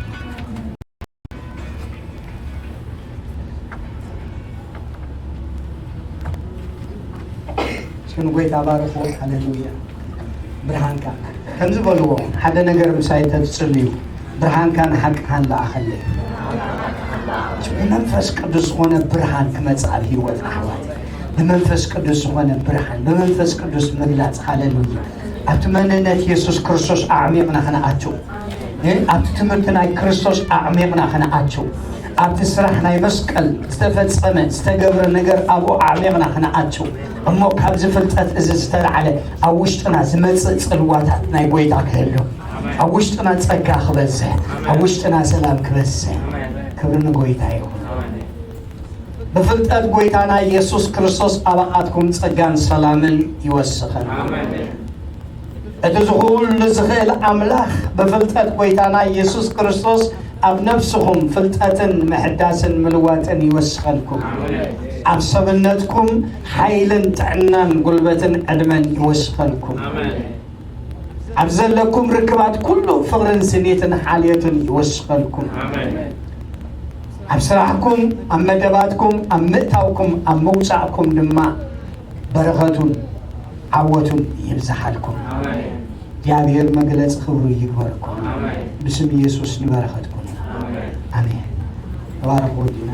እስኪ ንጎይታ ባርኽዎ። ሃሌሉያ። ብርሃንካ ከምዚ በልዎ፣ ሓደ ነገር ምሳይ ተትጽልዩ፣ "ብርሃንካ ንሓቅኻን ለኣኸለይ." ብመንፈስ ቅዱስ ዝኾነ ብርሃን ክመጽእ ኣብ ህይወትና ኣሕዋት፣ ብመንፈስ ቅዱስ ዝኾነ ብርሃን፣ ብመንፈስ ቅዱስ ምግላጽ። ሃሌሉያ። ኣብቲ መንነት የሱስ ክርስቶስ ኣዕሚቕና ክንኣቱ፣ እ፣ ኣብቲ ትምህርቲ ናይ ክርስቶስ ኣዕሚቕና ክንኣቱ፣ ኣብቲ ስራሕ ናይ መስቀል ዝተፈጸመ ዝተገብረ ነገር ኣብኡ ኣዕሚቕና ክንኣቱ፣ እሞ ካብዚ ፍልጠት እዚ ዝተላዕለ ኣብ ውሽጥና ዝመጽእ ጽልዋታት ናይ ጎይታ ክህሉ፣ ኣብ ውሽጥና ጸጋ ክበዝሕ፣ ኣብ ውሽጥና ሰላም ክበዝሕ። ክብሪ ንጎይታ ይኹን። ብፍልጠት ጎይታና ኢየሱስ ክርስቶስ ኣባኻትኩም ጸጋን ሰላምን ይወስኸን። ኣሜን። እቲ ዝኹሉ ዝኽእል ኣምላኽ ብፍልጠት ጎይታና ኢየሱስ ክርስቶስ ኣብ ነፍስኹም ፍልጠትን ምሕዳስን ምልዋጥን ይወስኸልኩም። ኣሜን። ኣብ ሰብነትኩም ሓይልን ጥዕናን ጉልበትን ዕድመን ይወስኸልኩም። ኣሜን። ኣብ ዘለኩም ርክባት ኩሉ ፍቕርን ስኒትን ሓልዮትን ይወስኸልኩም። ኣሜን። ኣብ ስራሕኩም፣ ኣብ መደባትኩም፣ ኣብ ምእታውኩም፣ ኣብ ምውፃእኩም ድማ በረኸቱን ዓወቱን ይብዝሓልኩም። እግዚኣብሔር መግለፂ ክብሩ ይግበርኩም። ብስም ኢየሱስ ንበረኸትኩም ኢና። ኣሜን። ተባረኹ ወዲና።